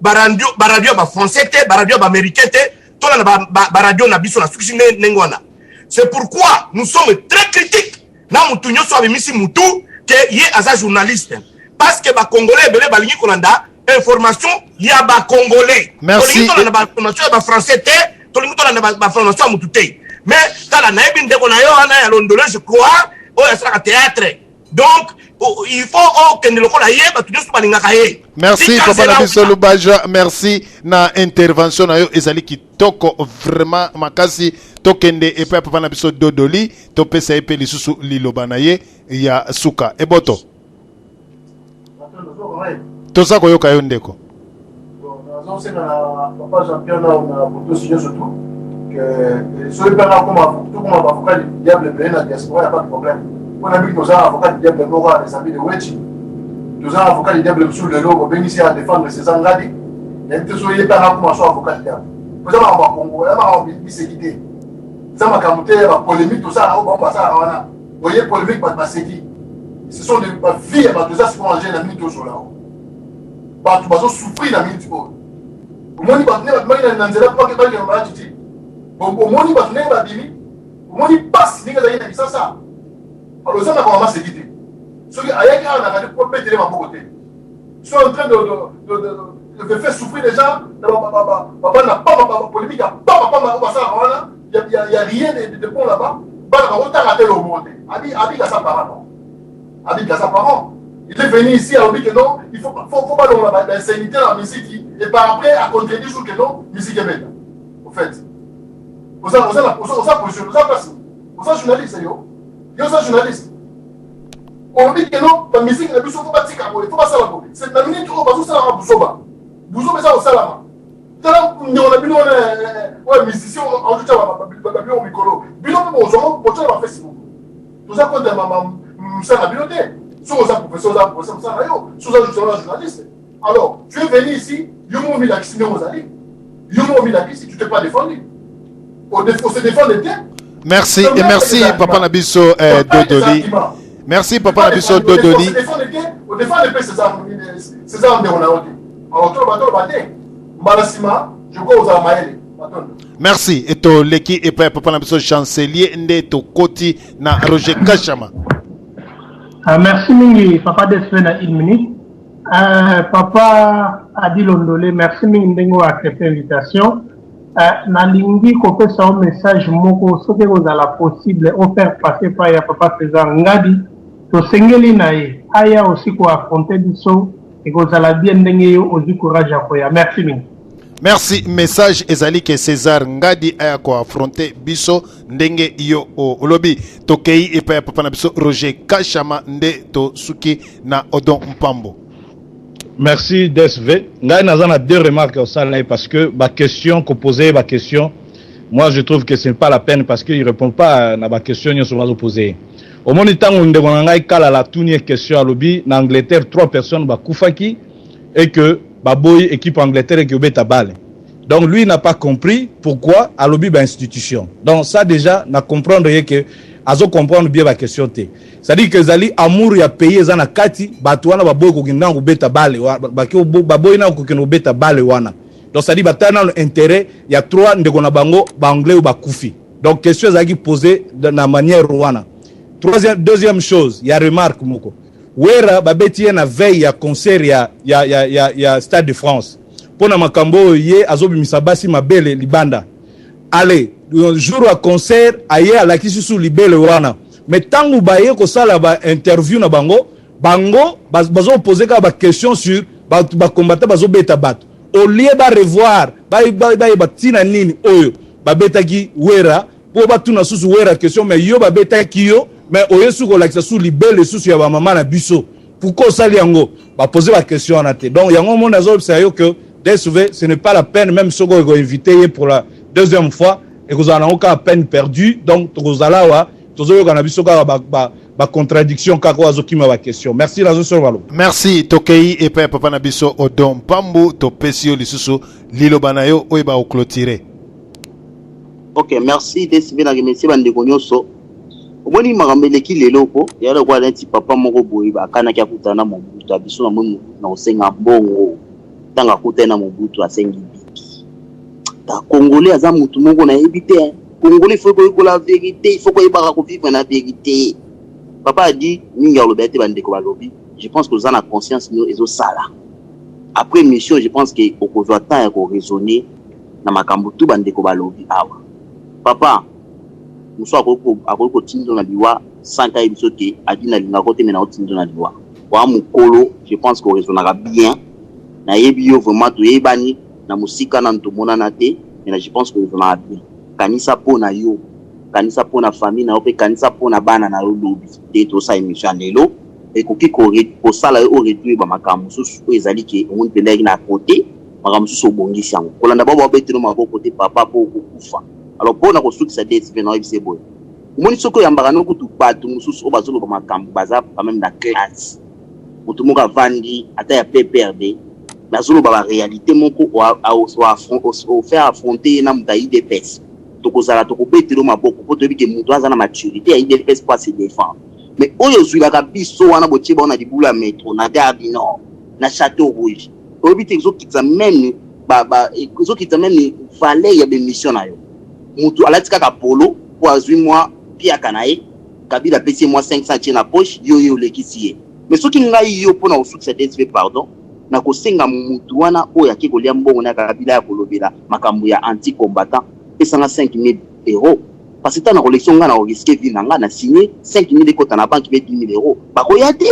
baradio ya bafrançais te, baradio ya baaméricain te, tolanda baradio na biso. Na sukisi ndenge wana. C'est pourquoi nous sommes très critiques na mutu nyonso abimisi mutu ke ye aza journaliste, parce que bacongolais ebele balingi kolanda information ya bacongolais. Tolingi tolanda bainformation ya bafrançais te, tolingi tolanda bainformation ya mutu te. Mais tala, nayebi ndeko na yo wana ya Londole, je crois, oyo asalaka théâtre, donc il faut okende lokola ye, bato nyonso balingaka ye. Merci papa na biso Lubaja, merci na intervention na yo, ezali kitoko vraiment makasi. Tokende epai ya papa na biso Dodoli, topesa ye mpe lisusu liloba na ye ya suka. Eboto, toza koyoka yo ndeko. Nazosenga na papa Jean Pierre na botosi nyonso tu ke soki mpe tokoma baavocat du diable ebele na diaspora, ya pas de problème, mpona mingi toza avocat du diable moko ya les amis de Wechi, toza avocat du diable mosusu lelo bobengisi ya défendre César Ngadi. Nayebi te soki ye mpe akoma so avocat du diable. Eza makambo ya Kongo, ya makambo biseki te, eza makambo te ya bapolémique tosalaka oyo bango basalaka wana. Oye polémique, bato baseki, ce sont des bavie ya bato eza sikoyo en jeu na minute ozola oyo bato bazosouffrir. Na minute oyo omoni bato ndenge babimaki na nzela mpo bakende baatiti, omoni bato ndenge babimi, omoni pasi ndenge ezalaki na Kisasa. Alors eza makambo maseki te. Soki ayaki awa na radio mpo betele maboko te, sont en train de faire souffrir les gens na babana pamba, bapolémique ya pamba pamba oyo basalaka wana. Ya rien de bon là-bas. Bana bakotanga te, lomo te. Abika sa parent, non, abika sa parent. Il est venu ici, alobi que non, il faut balongola bainsanité na musique, et par après acontredit jour que non, musique ebeta. Au fait oza position, oza place, oza journaliste, yo oza journaliste, olobi que non, bamusique na biso faut batika boye, faut basala boye. C'est na minute oyo bazosalaka buzoba, buzoba eza kosalama. Tala ndeko na bino wana oyo musicien aotya babiloko mikolo, bino mpe bozwango botya na bafacebook. Toza contre mosala na bino te. Soki oza professeur, oza professeur, mosala na yo. Soki oza journaliste, alors tu es venu ici, yo moko omilakisi ndenge ozali, yo moko omilakisi, tu t'es pas défendu, ose défendre te. Merci et merci papa na biso Dodoli, merci papa na biso Dodoli. Odéfendre mpe César ndeko na yo te. Alors toloba, toloba te, mbala nsima je crois ozala mayele. Merci. Toleki epai ya papa na biso Chancelier, nde tokoti na Roger Kashama. Merci mingi papa Despe na une minute. Papa Adi Londole, merci mingi ndenge oyo accepte invitation. Nalingi kopesa yo message moko, soki ekozala possible ofaire passer pa ya papa César Ngadi. Tosengeli na ye aya aussi koaffronter biso, ekozala bien ndenge yo ozwi courage ya koya. Merci mingi. Merci. Message ezali ke César Ngadi aya koaffronter biso ndenge yo olobi. Tokei epai ya papa na biso Roger Kashama, nde tosuki na Odon Mpambo. Merci DSV. Ngai naza na deux remarques osala ye, parce que ba question koposer ba question, moi je trouve que ce n'est pas la peine, parce que il répond pas na ba question nyonso bazoposer ye. Omoni ntango ndeko na ngai Kalala atuni ye question, alobi na Angleterre trois personnes bakufaki et que baboyi équipe Angleterre eke obeta balle. Donc lui n'a pas compris pourquoi alobi ba institution. Donc ça déjà na comprendre ye que Azo comprendre bien ba question te. C'est à dire que ezali amour ya pays eza na kati, batu wana baboyi kokende nanu kobeta balle baboyi nanu kokende kobeta balle wana. Donc c'est à dire batali nanu interet ya 3 ndeko na bango ba anglais oyo bakufi. Donc question ezalaki poser na manière wana. Troisième, deuxième chose ya remarque moko. Werra babeti ye na veille ya concert ya ya ya ya, ya Stade de France. Pona makambo oyo ye azobimisa basi mabele libanda. Allez, jour ya concert aye alakisi su libele wana. Mais tangu baye kosala ba interview na bango, bango bazo poser kaka ba questions sur ba ba combattants bazo beta batu. Au lieu ba revoir, ba bayeba tina nini oyo babetaki Werra po batuna susu Werra question mais yo babetaki yo mais oye su kolakisa su libele susu ya ba mama na biso. Pourquoi osali yango? Ba poser ba question wana te. Donc yango omoni nazo yebisa yo que DSV ce n'est pas la peine même soki oko inviter ye pour la deuxième fois ekozala nango kaka peine perdue. Donc tokozala awa tozoyoka na biso kaka ba, ba, ba contradiction kaka oyo azokima ba question. Merci nazo solo maloba. Merci tokei epai ya papa na biso Odon Mpambu topesi yo lisusu liloba na yo oyeba ko clôturer. Ok merci DSV na remercier ba ndeko nyoso. Omoni makambo eleki lelo ko ya lokola neti papa moko boye bakanaki akutana na Mobutu abiso na moni Mobutu na kosenga mbongo ntango akutani na Mobutu asengi biki. Ta Congolais aza mutu moko nayebi te hein. Congolais il faut koyekola verite, il faut koyebaka ko vivre na verite. Papa a dit mingi alobi te ba ndeko balobi. Je pense que oza na conscience no ezosala. Après mission je pense que okozwa temps ya ko raisonner na makambo tout ba ndeko balobi awa. Papa mosusu akoki kotindo na liwa sans que ayebi biso ke adi nalingaka yo te mais naotindo na liwa. Oa mokolo je pense que oraisonnaka bien. Nayebi yo vraiment toyebani na mosika nanu tomonana te mais na je pense que oraisonnaka bien. Kanisa po na yo, kanisa po na famille na yo pe kanisa po na bana na yo lobi. Nde tosala emission ya lelo ekoki kosala yo o reduire ba makambo mosusu oyo ezali ke omoni mpenza eyaki na cote makambo mosusu obongisi yango. Kolanda bango babetelo maboko te papa po okokufa. Alors po na kosukisa DSV na oyebisa ye boye. Omoni soki oyambaka no kutu batu mosusu oyo bazoloba makambo baza quand même na classe. Moto moko avandi ata ya PPRD mais azoloba ba realite moko o faire affronter ye na moto ya udps. Tokozala tokobetelo maboko po toyebi ke moto aza na maturite ya udps po a se defendre. Mais oyo ozwilaka biso wana botie bango na libulu ya metro na gare du nord na chateau rouge oyebi te ezokitisa meme ba ba ezokitisa meme valeur ya b'emission na yo. Mutu alati kaka polo po azwi mwa piaka na ye, Kabila apesi ye mwa 500 atie na poche, yo ye olekisi ye. Mais soki ngai yo pona kosukisa DSV pardon, nakosenga mutu wana oyo ake kolia mbongo na Kabila aya kolobela makambo ya anti combattant, pesa nga 5000 euros parce que tango nakolekisa yo ngai nako risquer vie na nga, na signer 5000 ekota na banque pe 10000 euros bakoya te.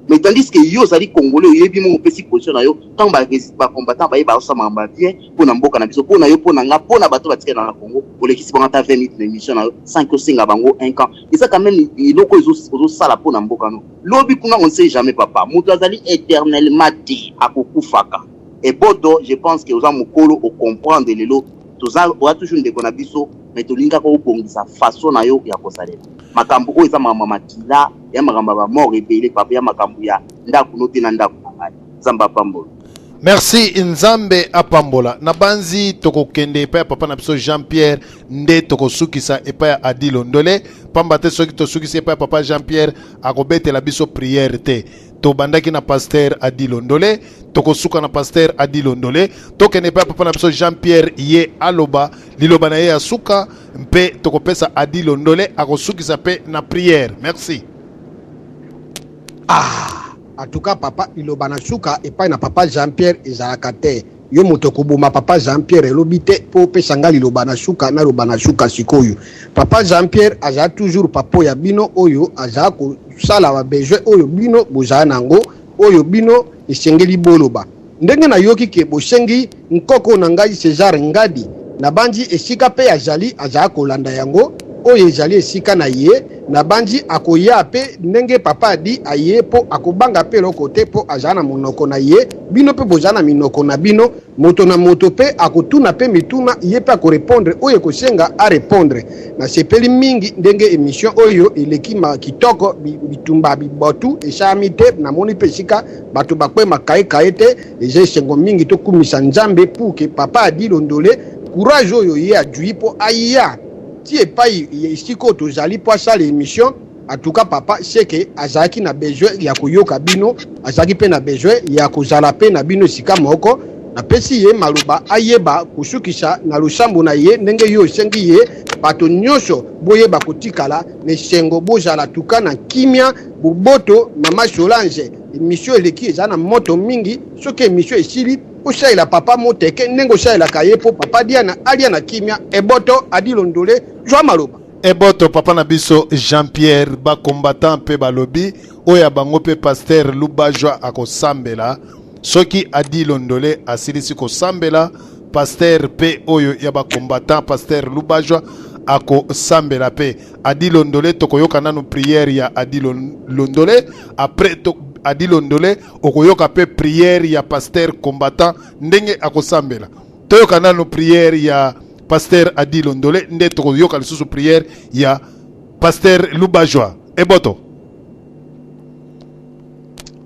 Mais tandis que yo ozali congolais oyebi moko opesi position na yo tango ba ba combattants baye baosala makambo ya bien pona mboka na biso pona yo pona nga pona bato batikali na Congo olekisi bango ata 20 minutes na émission na yo sans que osenga bango un camp eza quand même eloko ozosala pona mboka no lobi kuna on ne sait jamais papa moto azali éternellement te akokufaka eboto je pense que oza mokolo o comprendre lelo toza oza toujours ndeko na biso mais tolingi kaka obongisa façon na yo ya kosalela makambo oyo eza makambo ya makila ya makambo ya ba mort ebele papa ya makambo ya ndako no te na ndako na ngai nzambe apambola. Merci Nzambe apambola. Nabanzi tokokende epai ya papa na biso Jean Pierre nde tokosukisa epai ya Adi Londole pamba te soki tosukisi epai ya papa Jean Pierre akobetela biso prière te. Tobandaki na pasteur Adi Londole, tokosuka na pasteur Adi Londole. Tokende epai ya papa na biso Jean Pierre ye aloba liloba na ye ya suka mpe tokopesa Adi Londole akosukisa mpe na prière. Merci. Ah, en tout cas papa liloba na suka epai na papa Jean Pierre ezalaka te. Yo moto okoboma papa Jean Pierre elobi te po opesa nga liloba na suka naloba na suka sikoyo. Papa Jean Pierre aza toujours papo ya bino oyo aza kosala ba besoin oyo bino bozaa nango oyo bino esengeli boloba. Ndenge nayoki ke bosengi nkoko na ngai Cesar Ngadi, nabanzi esika pe azali azaa kolanda yango, oyo ezali esika na ye, nabanzi akoya pe ndenge papa Adi aye po akobanga pe eloko te po azaa na monoko na ye, bino pe bozaa na minoko na bino, moto na moto pe akotuna pe mituna, ye pe ako repondre oyo ekosenga a repondre. Nasepeli mingi ndenge emission oyo eleki ma kitoko, bitumba bibotu esalami te, namoni pe esika Bato bakwe makaye kaye te, eza esengo mingi tokumisa Nzambe pour que papa Adi Londole courage oyo ye ajui po aya. ti epai esika oyo tozali mpo asala emission. En tout cas papa seke azalaki na besoin ya koyoka bino, azalaki mpe na besoin ya kozala mpe na bino esika moko. Napesi ye maloba ayeba kosukisa na losambo na ye ndenge yo osengi ye. Bato nyonso boyeba kotikala na esengo, bozala tuka na kimia, boboto. Mama Solange, emission eleki eza na moto mingi. Soki emission esili, osalela papa moteke ndenge osalelaka ye mpo papa Diana alia na kimia. Eboto Adi Londole, zwa maloba. Eboto papa na biso Jean Pierre, ba combattant pe balobi oyo ya bango pe pasteur Lubajwa akosambela soki Adi Londole asilisi kosambela, pasteur pe oyo ya ba combattant pasteur Lubajwa akosambela pe Adi Londole. Tokoyoka nanu prière ya Adi Londole, après to, Adi Londole okoyoka pe prière ya pasteur combattant ndenge akosambela. Toyoka nanu prière ya pasteur Adi Londole nde tokoyoka lisusu prière ya pasteur Lubajwa. Eboto.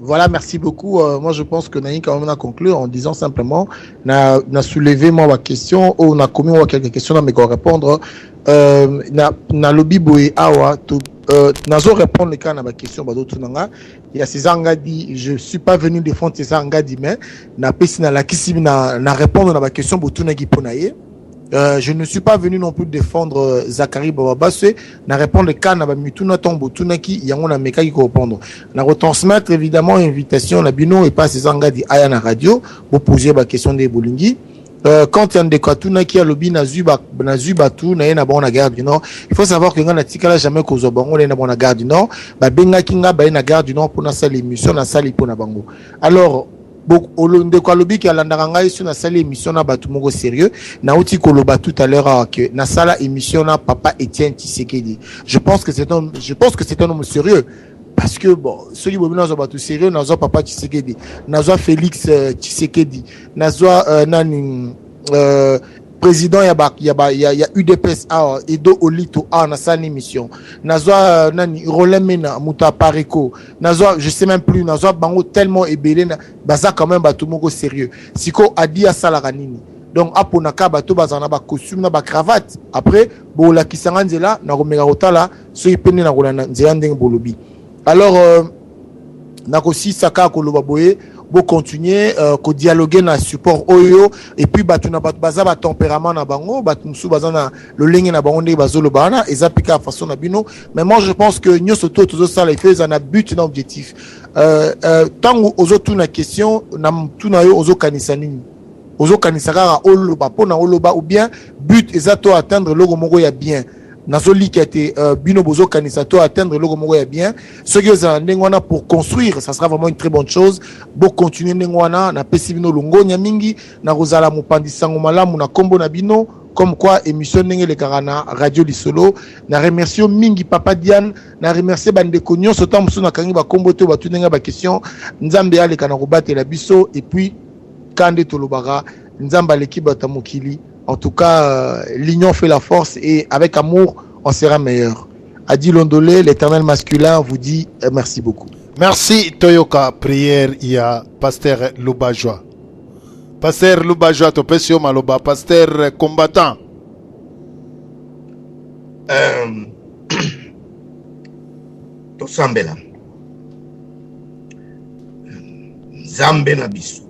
Voilà, merci beaucoup. Moi, je pense que Naïn, quand même, a conclu en disant simplement, n'a, n'a soulevé moi ma question, ou n'a commis moi quelques questions, mais qu'on répondre. Na, na lobi boye awa, to, nazo répondre quand na ma question, bazo tunanga. Il y a César Ngadi, je suis pas venu défendre César Ngadi, mais na pesi na lakisi na, na répondre na ma question, botunaki pona ye. Je ne suis pas venu non plus défendre Zacharie Bababaswe, na répondre quand na ba mituna ton botunaki yango na mekaki ko répondre. Na retransmettre évidemment invitation na bino et pas César Ngadi aya na radio pour poser ba question de bolingi. Quand il y a ndeko atunaki alobi nazwi ba, nazwi batu na ye na bango na gare du Nord. Il faut savoir que nga natikala jamais kozwa bango na ye na bango na gare du Nord. Babengaki nga baye na gare du Nord pour nasala émission, nasali mpo na bango. Alors bo, olo, ndeko alobi ke alandaka ngai so nasali émission na batu moko sérieux. Nauti koloba tout à l'heure awa que nasala émission na papa Étienne Tshisekedi. Je pense que c'est un, je pense que c'est un homme sérieux. Parce que bon, soki bobi nazwa batu sérieux, nazwa papa Tshisekedi, nazwa Félix Tshisekedi, nazwa nani président ya ba, ya ba, ya, ya UDPS awa, Edo Olito awa, nasali émission. Nazwa nani Roland Mena, moto ya Pareco, nazwa je sais même plus, nazwa bango tellement ebele na, baza quand même batu moko sérieux. Siko adi asalaka nini? Donc aponaka bato bazala na ba costume na ba cravate. Après bolakisanga nzela na komeka kotala soki pene na kolanda nzela ndenge bolobi. Alors nakosisa kaka koloba boye, bo continuer ko dialoguer na support oyo, et puis bato na bato baza ba tempérament na bango, bato mosusu baza na lolenge na bango ndenge bazoloba wana, eza pe kaka façon na bino. Mais moi je pense que nyonso to tozosala, il faut eza na but na objectif. Tango ozotuna question na tuna yo ozokanisa nini? Ozokanisa kaka oloba mpona oloba, ou bien but eza to atteindre eloko moko ya bien? Nazolika te bino bozokanisa to atteindre eloko moko ya bien. Soki ozala ndenge wana pour construire, ça sera vraiment une très bonne chose. Bo continuer ndenge wana, napesi bino longonya mingi, nakozala mopanzi sango malamu na kombo na bino, comme quoi émission ndenge elekaka na Radio Lisolo. Na remercie mingi papa Diane, na remercie bandeko nyonso, tango mosusu nakangi ba kombo te, batu ndenge ba question. Nzambe aleka na kobatela biso, et puis kande tolobaka Nzambe aleki bato ya mokili. En tout cas, l'union fait la force et avec amour, on sera meilleur. Adi Londolé, l'éternel masculin, vous dit merci beaucoup. Merci Toyoka, prière ya Pasteur Lubajwa. Pasteur Lubajwa, topesi yo maloba, pasteur combattant. Tosambela. Nzambe na biso.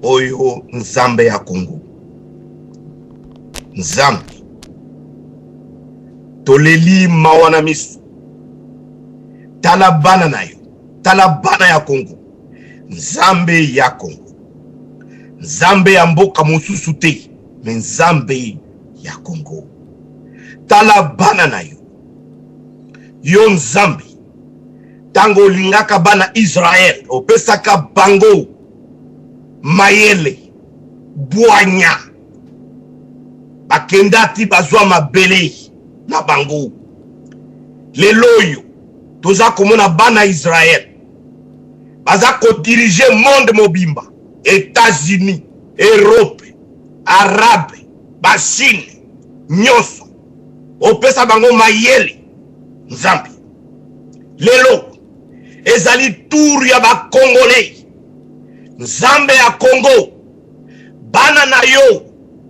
Oyo Nzambe ya Congo. Nzambe. Toleli mawa na miso. Tala bana na yo. Tala bana ya Congo. Nzambe ya Congo. Nzambe ya mboka mosusu te, mais Nzambe ya Congo. Tala bana na yo. Yo Nzambe, tango olingaka bana Israël, opesaka bango mayele, bwanya. Bakendati bazwa mabele na bango. Lelo oyo toza komona bana Israël baza kodiriger monde mobimba, États-Unis, Europe, Arabe, ba Chine, nyonso. Opesa bango mayele Nzambe. Lelo ezali tour ya ba Congolais. Nzambe ya Congo, bana na yo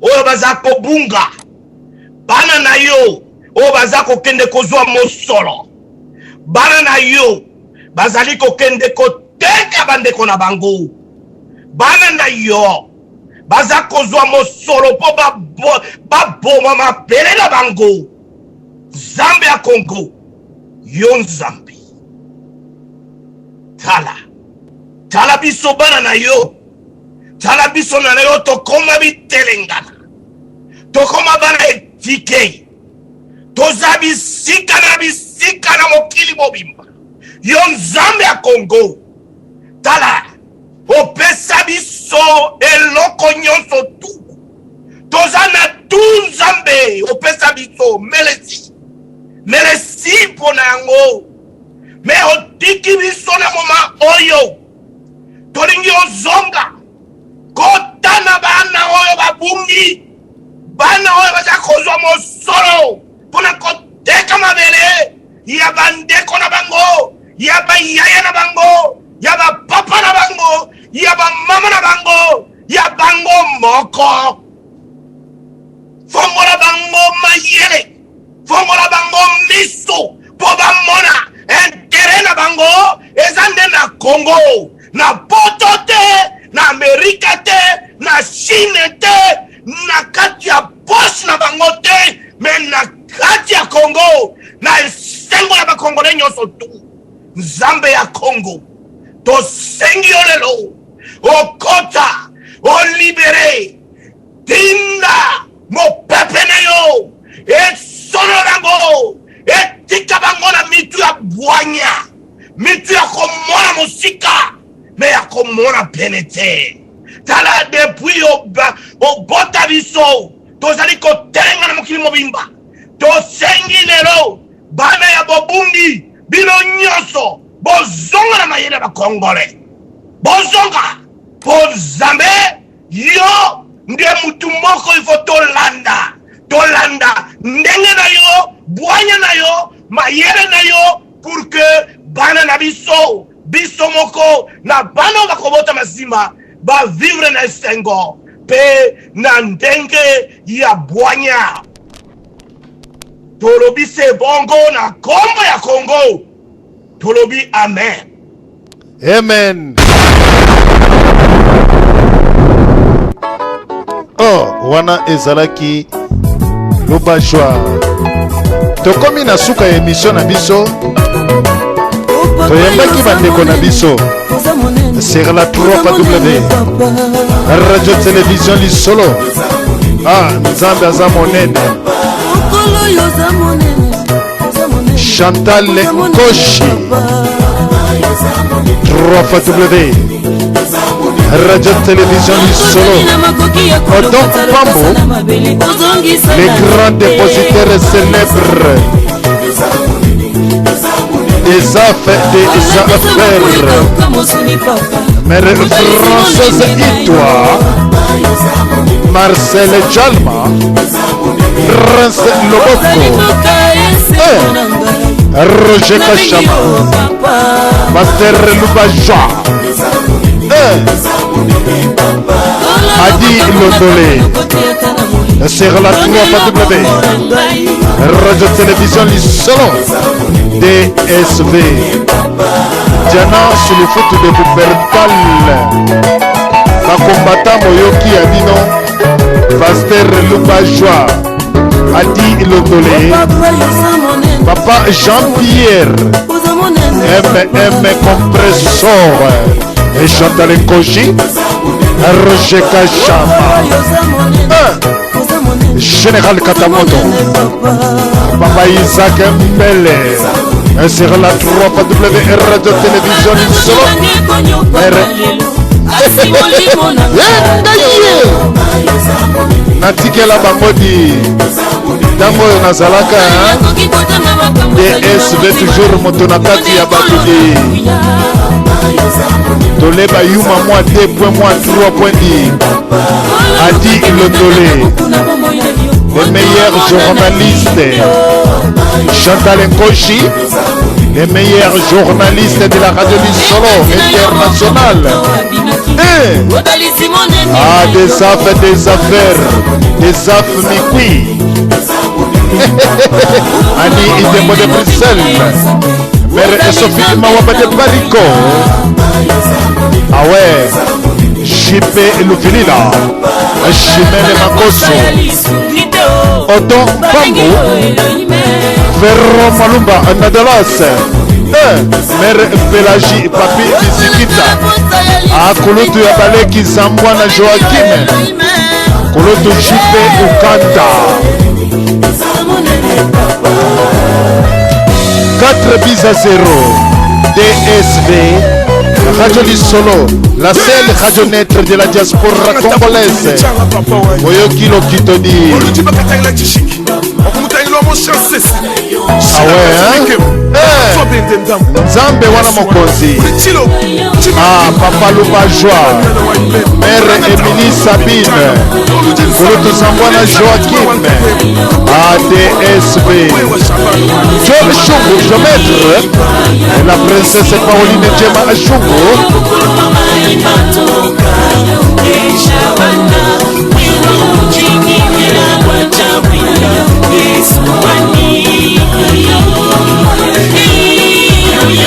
oyo baza kobunga, Bana na yo oyo baza kokende kozwa mosolo, bana na yo bazali kokende koteka bandeko na bango, bana na yo baza kozwa mosolo mpo baboma mabele na bango. Nzambe ya Congo, yo Nzambe, tala tala biso bana na yo, tala biso na yo, tokoma bitelengana, tokoma bana etike, toza bisika na bisika na mokili mobimba. Yo Nzambe ya Congo, tala opesa biso eloko nyonso tu toza na tu Nzambe opesa biso melesi melesi mpo na yango me otiki biso na moma oyo tolingi ozonga kota na bana oyo babungi bana oyo baza kozwa mosolo mpo na koteka mabele ya bandeko na bango ya bayaya na bango ya bapapa na bango ya bamama na bango ya bango moko. Fongola bango mayele, fongola bango miso mpo bamona intere na bango eza nde na Congo, na poto te, na Amerika te, na Chine te, na kati ya poche na bango te, me na kati ya Congo, na esengo ya bakongole nyonso tu. Nzambe ya Congo, tosengi yo lelo okota olibere, tinda mopepe na yo esolo bango, etika bango na mitu ya bwanya, mitu ya komona mosika me ya komona pene te. Tala, depuis obota biso tozali kotelenga na mokili mobimba. Tosengi lelo bana ya bobungi bino nyonso bozonga na mayele ya bakongole, bozonga mpo Nzambe yo nde mutu moko ifo tolanda, tolanda ndenge na yo, bwanya na yo, mayele na yo pour que bana na biso biso moko na bana oyo bakobotama nsima bavivre na esengo mpe na ndenge ya bwanya. Tolobi se bongo na kombo ya Congo, tolobi amen. Amen. Oh, wana ezalaki Lubajwa. Tokomi na suka ya emission na biso. Toyambaki bandeko na biso sur la 3W Radio Télévision Lisolo. Ah, Nzambe aza monene. Chantal Nkoshi 3W Radio Télévision Lisolo. Odon Pambo, les grands dépositaires célèbres des affaires, des affaires. Mère Française Itoa, Marcel Djalma, Prince Loboko, eh, Roger Kachama, Pasteur Lubaja, eh, Adi Londolé, sur la 3W, Radio Télévision Lisolo, DSV, Diana Sulufutu de Bupertal, bakombata moyoki ya bino, Pasteur Lubajwa, Adi Londolé, Papa Jean-Pierre, MM Compressor, et Chantal Nkoji, Roger Kachama, Général Katamoto, Papa Isaac Mbele, sur la 3W Radio Télévision Solo. Natikela bango di ntango oyo nazalaka DSV toujours moto na kati ya bato di toleba yuma mwa 2 point mwa 3 point di Adi Londolé, les meilleurs journalistes, Chantal Nkoshi, les meilleurs journalistes de la radio du Solo internationale. Eh! Ah, des affaires, des affaires, des affaires mikui. Annie Idembo de Bruxelles. Mère et Sophie Mawaba de Bariko. Ah ouais. JP Luvilila. Chimène Makoso. Odon Pambu. Ferro Malumba Nadalas. Eh, Mère Pelagie Papi Bisikita. Akulutu ya Baleki Zambwa na Joaquim. Kulutu JP Ukanda. 4 bis à 0 DSV Radio Lisolo, la seule radio neutre de la diaspora congolaise. Oyoki Lokitoni. Ah ouais, hein? Eh, Nzambe wana mokonzi. Ah, Papa Luba Joie. Mère Émilie Sabine. Kulutu Zambwana Joachim. ADSV. John Chungu, géomètre. Et la princesse Pauline Djema Chungu.